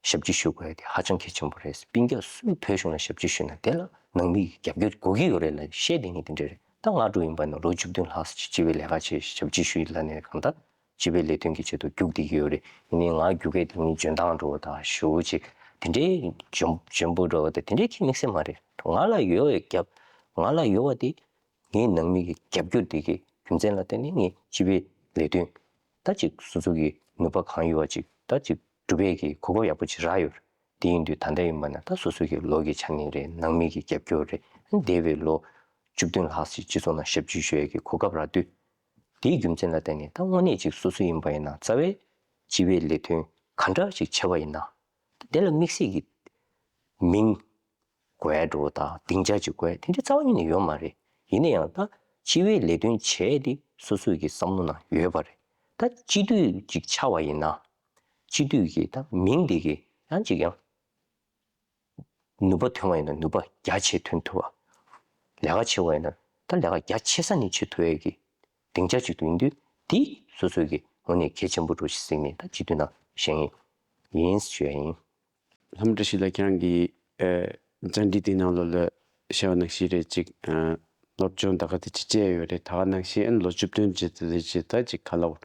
ཞབས་ཕྱི་ཞུ་དགོས་དེ་ཧ་ཅང་གལ་ཆེན་པོ་རེད། སྤུན་ཀྱག་སུས་བོད་གཞུང་ལ་ཞབས་ཕྱི་ཞུས་ན་དེ་ལ་ནང་མི་ཡི་རྒྱབ་སྐྱོར་དགོས་ཀྱི་ཡོད་རེད་ལ་བཤད་བསྡད་མཁན་དེ་འདྲ་རེད། ད་ང་འདྲ་ཡིན་པ་ན་ལོ་བཅུ་བདུན་ལྷག་ཙམ་སྤྱི་པའི་ལས་ཀ་བྱས་ཞབས་ཕྱི་ཞུས་ལ་ནས་གང་ལྟར་སྤྱི་པའི་ལས་དོན་གྱི་ཆེད་དུ་རྒྱུགས་བསྡད་ཀྱི་ཡོད་རེད། ཡིན་ནའི་ང་རྒྱུགས་མཁན་དེ་ནི་འཇོན་ཐང་འདྲ་བོ་དང་ཞེ་པོ་ཅིག་དེ་འདྲའི་འཇོན་འཇོན་པོ་འདྲ་བོ་དང་དེ་འདྲའི་ཁྱད་མིག་སེ་མ་རེད། ང་ལ་ཡོད་པའི་རྒྱབ་ང་ལ་ཡོད་པ་དེ། ངའི་ནང་མི་གི་རྒྱབ་སྐྱོར་དེ་གི་རྒྱུ་མཚན་ལ་བརྟེན་ནས་ངས་སྤྱི་པའི་ལས་དོན་ད་ཅིག་སོ་སོ་གི་ནུས་པ་གང་ཡོད་པ་ཅིག་ད་ཅིག་སྒྲུབ་པའི་གི་གོ་སྐབས་ཡག་པོ་ཅིག་རག་ཡོད་རེད། དེ་ཡིན་དུས་ད་ལྟ་ཡིན་པ་ན་ད་སོ་སོ་གི་ལོ་གི་ཆ་ནས་རེད། ནང་མི་གི་རྒྱབ་སྐྱོར་རེད། འདས་པའི་ལོ་བཅུ་བདུན་ལྷག་ཅིག་སྤྱི་ཚོགས་ནང་ཞབས་ཕྱི་ཞུ་ཡས་ཀྱི་གོ་སྐབས་རག་དུས། དེའི་རྒྱུ་མཚན་ལ་བརྟེན་ནས་ད་དངོས་གནས་ཅིག་སོ་སོ་ཡིན་པ་ཡིན་ན་རྩ་བའི་སྤྱི་པའི་ལས་དོན་ག་འདྲ་ཅིག་བྱས་པ་ཡིན་ན། དེ་ལ་དམིགས་བསལ་གྱི་མིང་དགོས་འགྲོ་དང་སྡིངས་ཆ་ཅིག་དགོས་དེ་འདྲ་རྩ་བ་ཉིད་ནས་ཡོད་མ་རེད། ཡིན་ན་ཡང་ད་སྤྱི་པའི་ལས་དོན་བྱས་ཏེ་སོ་སོའི་གི་བསམ་བློ་ནང་ཡོད་པ་རེད། ད་སྤྱི་འཐུས་ཅིག་ཆགས་པ་ཡིན་ན་སྤྱི་འཐུས་ཀྱི་ད་མིང་དེ་གི་ཡང་ཅིག་ཡང་ནུས་པ་ཐོན་པ་ཡིན་ན་ནུས་པ་རྒྱ་ཆེ་ཐོན་ཐུབ་པ། ལས་ཀ་བྱེད་པ་ཡིན་ན་ད་ལས་ཀ་རྒྱ་ཆེ་ས་ནས་བྱེད་ཐུབ་ཡས་ཀྱི་སྡིངས་ཆ་ཅིག་ཏུ་ཡིན་དུས་དེ་སོ་སོའི་གི་ངོས་ནས་གལ་ཆེན་པོ་འདྲ་ཞིག་གཟིགས་ནས་ད་སྤྱི་འཐུས་ནང་བཞེངས་ཡིན་ཞུ་ཡ་ཡིན། ལྷ་མོ་བཀྲ་ཤིས་ལགས་ཁྱེད་རང་གིས་ཨ་བཅར་འདྲི་དེའི་ནང་ལོགས་ལ་བཤད་པ་ནང་བཞིན་རེད། ཅིག་ཨ་སློབ་སྦྱོང་ད་ག་དེ་ཅིག་བྱས་ཡོད་རེད། ད་ག་ནང་བཞིན་ཨ་ནི་ལོ་བཅུ་བདུན་ཅིག་དེ་ཅིག་ད་ཅིག་ག་ལབ་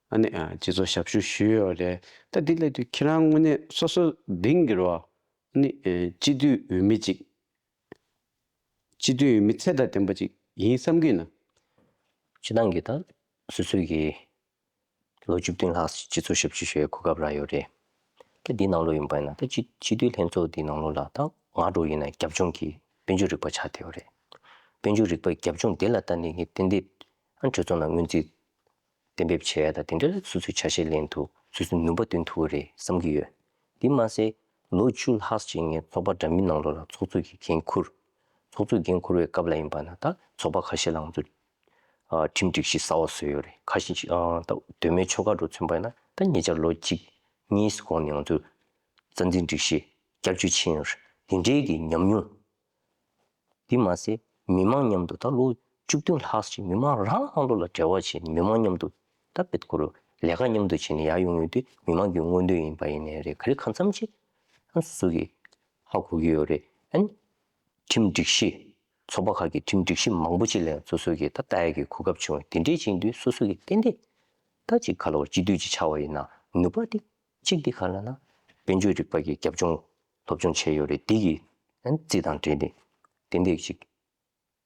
ཨ་ནི་ཨ་སྤྱི་ཚོགས་ཞབས་ཞུ་ཞུས་ཡོད་རེད། ད་འདི་ལབ་དུས་ཁྱེད་རང་དངོས་གནས་སོ་སོ་གདེང་གི་རེད་བ། ཨ་ནི་ཨ་སྤྱི་འཐུས་འོས་མི་ཅིག་སྤྱི་འཐུས་འོས་མི་ཚད་དང་ལྡན་པ་ཅིག་ཡིན་བསམ་གྱི་ཡོད་ན། སྤྱིར་བཏང་གི་ད་སོ་སོའི་གི་ལོ་བཅུ་བདུན་ལྷག་སྤྱི་ཚོགས་ཞབས་ཕྱི་ཞུ་བའི་གོ་སྐབས་རག་ཡོད་རེད། ད་འདི་ནང་ལོགས་ཡིན་པ་ཡིན་ན་ད་སྤྱི་སྤྱི་འཐུས་ལྷན་ཚོགས་འདི་ནང་ལོགས་ལ་ད་ང་འདྲ་ཡིན་ན་རྒྱབ་ལྗོངས་ཀྱི་དཔལ་འབྱོར་རིག་པ་ཆགས་བསྡད་ཡོད་རེད། དཔལ་འབྱོར་རིག་པའི་རྒྱབ་ལྗོངས་དེ་ལ་ལྟ་ནས་ངས་ཏན་ཏན་ཨ་གྲོས་ཚོགས་ནང་སྔོན་རྩིས་གཏན་འབེབས་བྱས་ཡ་ད་དེ་འདྲ་ལ་སོ་སོའི་ཆ་ཤས་ལེན་ཐུབ། སོ་སོའི་ནུས་པ་བཏོན་ཐུབ་ཀྱི་རེད་བསམ་གྱི་ཡོད། དེ་མ་ཟད་ལོ་བཅུ་ལྷག་ཅིག་ངས་ཚོགས་པ་འདྲ་མིན་ནང་ལོགས་ལ་ཚོགས་གཙོ་གི་འགན་འཁུར། ཚོགས་གཙོ་འགན་འཁུར་བའི་སྐབས་ལ་ཡིན་པ་ན་ད་ཚོགས་པ་ཁ་ཤས་ལ་ང་ཚོ་ཨ་ཁྲིམས་སྒྲིག་གཞི་གསར་པ་བཟོས་ཡོད་རེད། ཁ་ཤས་ཅིག་ཨ་ད་མདོ་སྨད་ཆོལ་ཁ་འདྲ་མཚོན་པ་ཡིན་ན་ད་ཉེ་ཆར་ལོ་གཅིག་གཉིས་གོང་ནས་ང་ཚོ་རྩ་འཛིན་སྒྲིག་གཞི་བསྐྱར་བཅོས་ཕྱིན་ཡོད་རེད། དེ་འདྲའི་གི་ཉམས་མྱོང་ དེ་མ་ཟད་མི་མང་མཉམ་དུ་ད་ལོ་བཅུ་བདུན་ལྷག་ཅིག་མི་མང་རང་རང་ལོ་ལ་འབྲེལ་བ་བྱས་ནས་མི་མང་མཉམ་དུ་ད་དཔེ་ཁོ་རང་ལས་ཀ་མཉམ་དུ་བྱས་ནས་ཡར་ཡོང་ཡོད་དུས་མི་མང་གི་མངོན་འདོད་ཡིན་པ་ཡིན་ནའི་རེད། ག་རེ་གང་འཚམ་ཅིག་ཨ་སོ་སོ་གིས་ཧ་གོ་གི་ཡོད་རེད། ཨ་ནི་ཁྲིམས་སྒྲིག་གཞི། ཚོགས་པ་ཁག་གི་ཁྲིམས་སྒྲིག་གཞི་མང་པོ་ཅིག་ལ་ཡང་སོ་སོ་གིས་ད་ལྟ་ཡག་གི་གོ་སྐབས་བྱུང་བ་དེ་འདྲའི་བྱེད་དུས་སོ་སོ་གིས་ཏན་ཏན་ད་ཅིག་ག་ལ་བར་སྤྱི་འཐུས་ཅིག་ཆགས་པ་ཡིན་ན་ནུས་པ་དེ་གཅིག་དེ་ག་ལ་ན་དཔལ་འབྱོར་རིག་པ་གི་རྒྱབ་ལྗོངས་སློབ་སྦྱོང་བྱས་ཡོད་རེད། དེ་གི་ཨ་ནི་རྩིས་དང་འབྲེལ་ཏེ་ཏན་ཏན་ཅིག་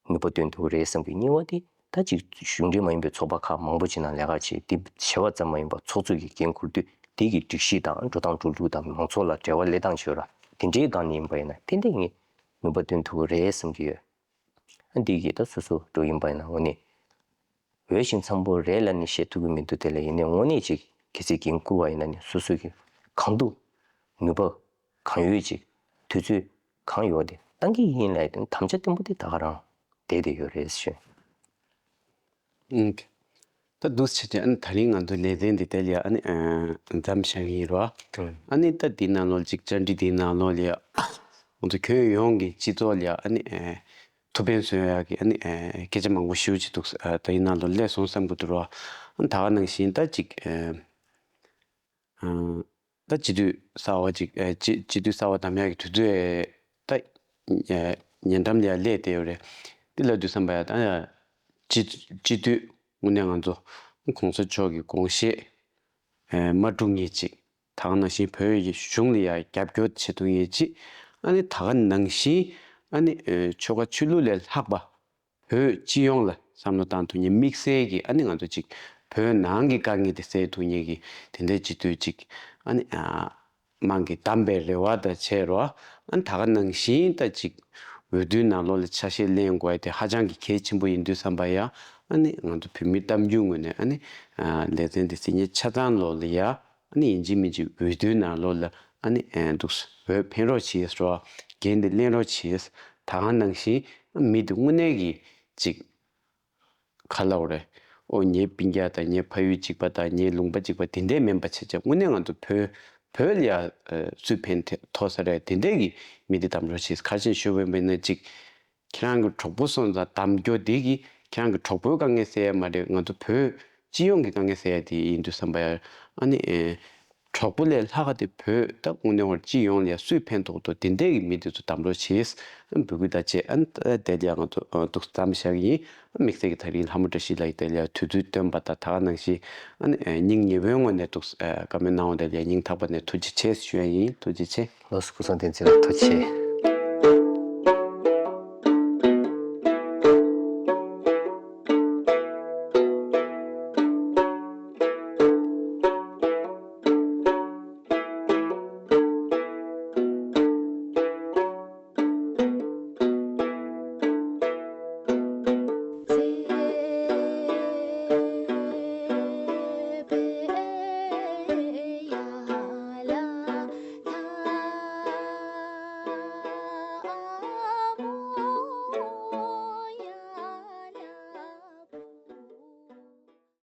ནུས་པ་སྟོན་ཐུབ་ཀྱི་རེད་བསམ་གི། གཉིས་པ་དེ་ད་ཅིག་གཞུང་འབྲེལ་མ་ཡིན་པའི་ཚོགས་པ་ཁག་མང་པོ་ཅིག་ནང་ལས་ཀ་བྱེད་དེ་བྱས་པ་ཙམ་མ་ཡིན་པར་ཚོགས་གཙོ་གི་འགན་འཁུར་དུས་དེ་གི་སྒྲིག་གཞི་དང་འགྲོ་སྟངས་འགྲོ་ལུགས་དང་མང་ཚོགས་ལ་འབྲེལ་བ་སླེབས་སྟངས་བྱེད་ར་དེ་འདྲའི་སྒང་ནས་ཡིན་པ་ཡིན་ན་ཏན་ཏན་ངས་ནུས་པ་སྟོན་ཐུབ་ཀྱི་རེད་བསམ་གི་ཡོད། ཨ་འདི་གི་ད་སོ་སོ་འགྲོ་ཡིན་པ་ཡིན་ན་དངོས་གནས་འོས་ཤིང་འཚམ་པོ་རེད་ལབ་ནས་བཤད་ཐུབ་ཀྱི་མི་འདུག་དེ་ལ་ཡིན་ནའི་དངོས་གནས་ཅིག་གལ་སྲིད་འགན་བསྐུར་བ་ཡིན་ན་ནི་སོ་སོ་གི་གང་ཐུབ་ནུས་པ་གང་ཡོད་ཅིག་དུས་ཚོད་གང་ཡོད་དེ་བཏང་གི་ཡིན་ལབ་དེ་དམ་བཅའ་བརྟན་པོ་དེ་ད་ག་རང་བསྡད་དེ་ཡོད་རེད་ཞུ། ཨང་། ད་འདུག་བྱས་ཏེ་ཨ་ནི་ད་རིང་ང་ཚོའི་ལེ་ཚན་འདི་དེ་ལ་ཡ་ཨ་ནི་ཨ་མཚམས་བཞག་གི་ཡིན་རོ། ཨང་། ཨ་ནི་ད་འདི་ནང་ལོགས་ཅིག་བཅར་འདྲི་འདི་ནང་ལོགས་ལ་ཡ་ང་ཚོ་ཁྱོན་ཡོངས་ཀྱི་སྤྱི་ཚོགས་ལ་ཡ་ཨ་ནི་ཨ་ཐུགས་ཕན་གསོས་ཡག་གི་ཨ་ནི་ཨ་སྐད་ཆ་མང་པོ་ཞུ་ཅིག་འདུག་ཨ་ད་ཡིན་ནང་ལོགས་སླེབས་སོང་བསམ་གི་འདུག་རོ། ཨ་ནི་ད་ག་ནང་བཞིན་ད་ཅིག་ཨ། ཨ་ད་སྤྱི་འཐུས་གསར་བ་ཅིག་ཨ་སྤྱི་སྤྱི་འཐུས་གསར་བ་བདམས་ཡག་གི་དུས་ཚོད་ད་ཨ་ཉེ་འགྲམ་ལ་ཡ་སླེབས་བསྡད་ཡོད་རེད། འདི་ལབ་དུས་ཙམ་པ་ཡ་ད་ཡ་སྤྱི་སྤྱི་འཐུས་དངོས་གནས་ང་ཚོ་གོང་ས་མཆོག་གི་དགོངས་བཞེད་ཨ་མ་སྒྲུབ་མཁན་ཅིག་ད་ག་ནང་བཞིན་བོད་ཀྱི་གཞུང་ལ་ཡ་རྒྱབ་སྐྱོར་བྱེད་ཐུབ་མཁན་ཅིག་ཨ་ནི་ད་ག་ནང་བཞིན་ཨ་ནི་ཨ་ཆོལ་ཁ་ཆོས་ལུགས་ལས་ལྷག་པ། བོད་སྤྱི་ཡོངས་ལ་བསམ་བློ་བཏང་ཐུབ་མཁན་དམིགས་བསལ་གྱི་ཨ་ནི་ང་ཚོ་ཅིག་བོད་ནང་གི་དཀའ་ངལ་དེ་སེལ་ཐུབ་མཁན་གྱི་དེ་འདྲའི་སྤྱི་འཐུས་ཅིག་ཨ་ནི་ཨ་དམངས་ཀྱིས་བདམས་པའི་རེ་བ་དང་བཅས་རོ། ཨ་ནི་ད་ག་ནང་བཞིན་ད་ཅིག་འོས་བསྡུའི་ནང་ལོགས་ལ་ཆ་ཤས་ལེན་དགོས་ཡ་དེ་ཧ་ཅང་གི་གལ་ཆེན་པོ་ཡིན་དུས་ཙམ་པ་ཡ་ཨ་ནི་ང་ཚོ་བོད་མིའི་གཏམ་རྒྱུད་ངོས་ནས་ཨ་ནི་ཨ་ལེ་ཚན་འདི་སྲིད་ཉིན་ཆ་ཚང་ལོགས་ལ་ཡ། ཨ་ནི་ཡིན་གཅིག་མིན་གཅིག་འོས་བསྡུའི་ནང་ལོགས་ལ་ཨ་ནི་ཨེ་འདུག་འོས་འཕེན་རོགས་བྱེད་རོགས། འགན་དེ་ལེན་རོགས་བྱེད། ད་ག་ནང་བཞིན་མི་དེ་དངོས་གནས་ཀྱི་ཅིག་ག་ལབ་དགོས་རེད། ཨོ་ངའི་སྤུན་ཀྱག་དང་ངའི་ཕ་ཡུལ་གཅིག་པ་དང་ངའི་ལུང་པ་གཅིག་པ་དེ་འདྲས་མིན་པ་བྱས་བྱས་དངོས་གནས་ང་ཚོ་བོད་བོད་ལ་ཡ་ཨེ་སུས་ཕན་ཐོགས་ས་རེད། དེ་འདྲས་ཀྱི་མི་དེ་བདམས་རོགས་བྱེད། ག་རེ་བྱས་ནས་ཞུ་བ་ཡིན་ན་ཅིག་ཁྱེད་རང་གི་གྲོགས་པོ་སོང་ཙང་གདམ་སྐྱོ་དེ་གིས་ཁྱེད་རང་གི་གྲོགས་པོའི་དཀའ་ངལ་སེལ་ཡ་མ་རེད། ང་ཚོ་བོད་སྤྱི་ཡོངས་ཀྱི་དཀའ་ངལ་སེལ་ཡ་དེ་ཡིན་དུས་ཙམ་པ་ཡ་ཨ་ནི་ཨེ་གྲོགས་པོ་ལས་ལྷག་ག་དེ་བོད་ད་དངོས་གནས་བར་སྤྱི་ཡོངས་ལ་ཡ་སུས་ཕན་ཐོགས་འདུག་དེ་འདྲས་ཀྱི་མི་དེ་ཚོ་གདམ་རོགས་བྱེད། འབོད་སྐུལ་ད་བྱེད། ཨ་ནི་དེ་ལ་ཡ་ང་ཚོ་འདུག་མཚམས་བཞག་གི་ཡིན། དམིགས་བསལ་གྱི་ད་རིང་ལྷ་མོ་བཀྲ་ཤིས་ལགས་ཀྱིས་དེ་ལ་ཡ་དུས་ཚོད་བཏོན་པ་དང་ད་ག་ནང་བཞིན་ཨ་ནི་སྙིང་ཉེ་བོའི་ངོས་ནས་འདུག་བཀའ་མོལ་གནང་བ་དེ་ལ་ཡ་སྙིང་ཐག་པ་ནས་ཐུགས་རྗེ་ཆེ་ཞུ་ཡ་ཡིན། ཐུགས་རྗེ་ཆེ། ལགས་སོ། སྐུ་གཟུགས་བདེ་ལེགས། ཐུགས་རྗེ་ཆེ།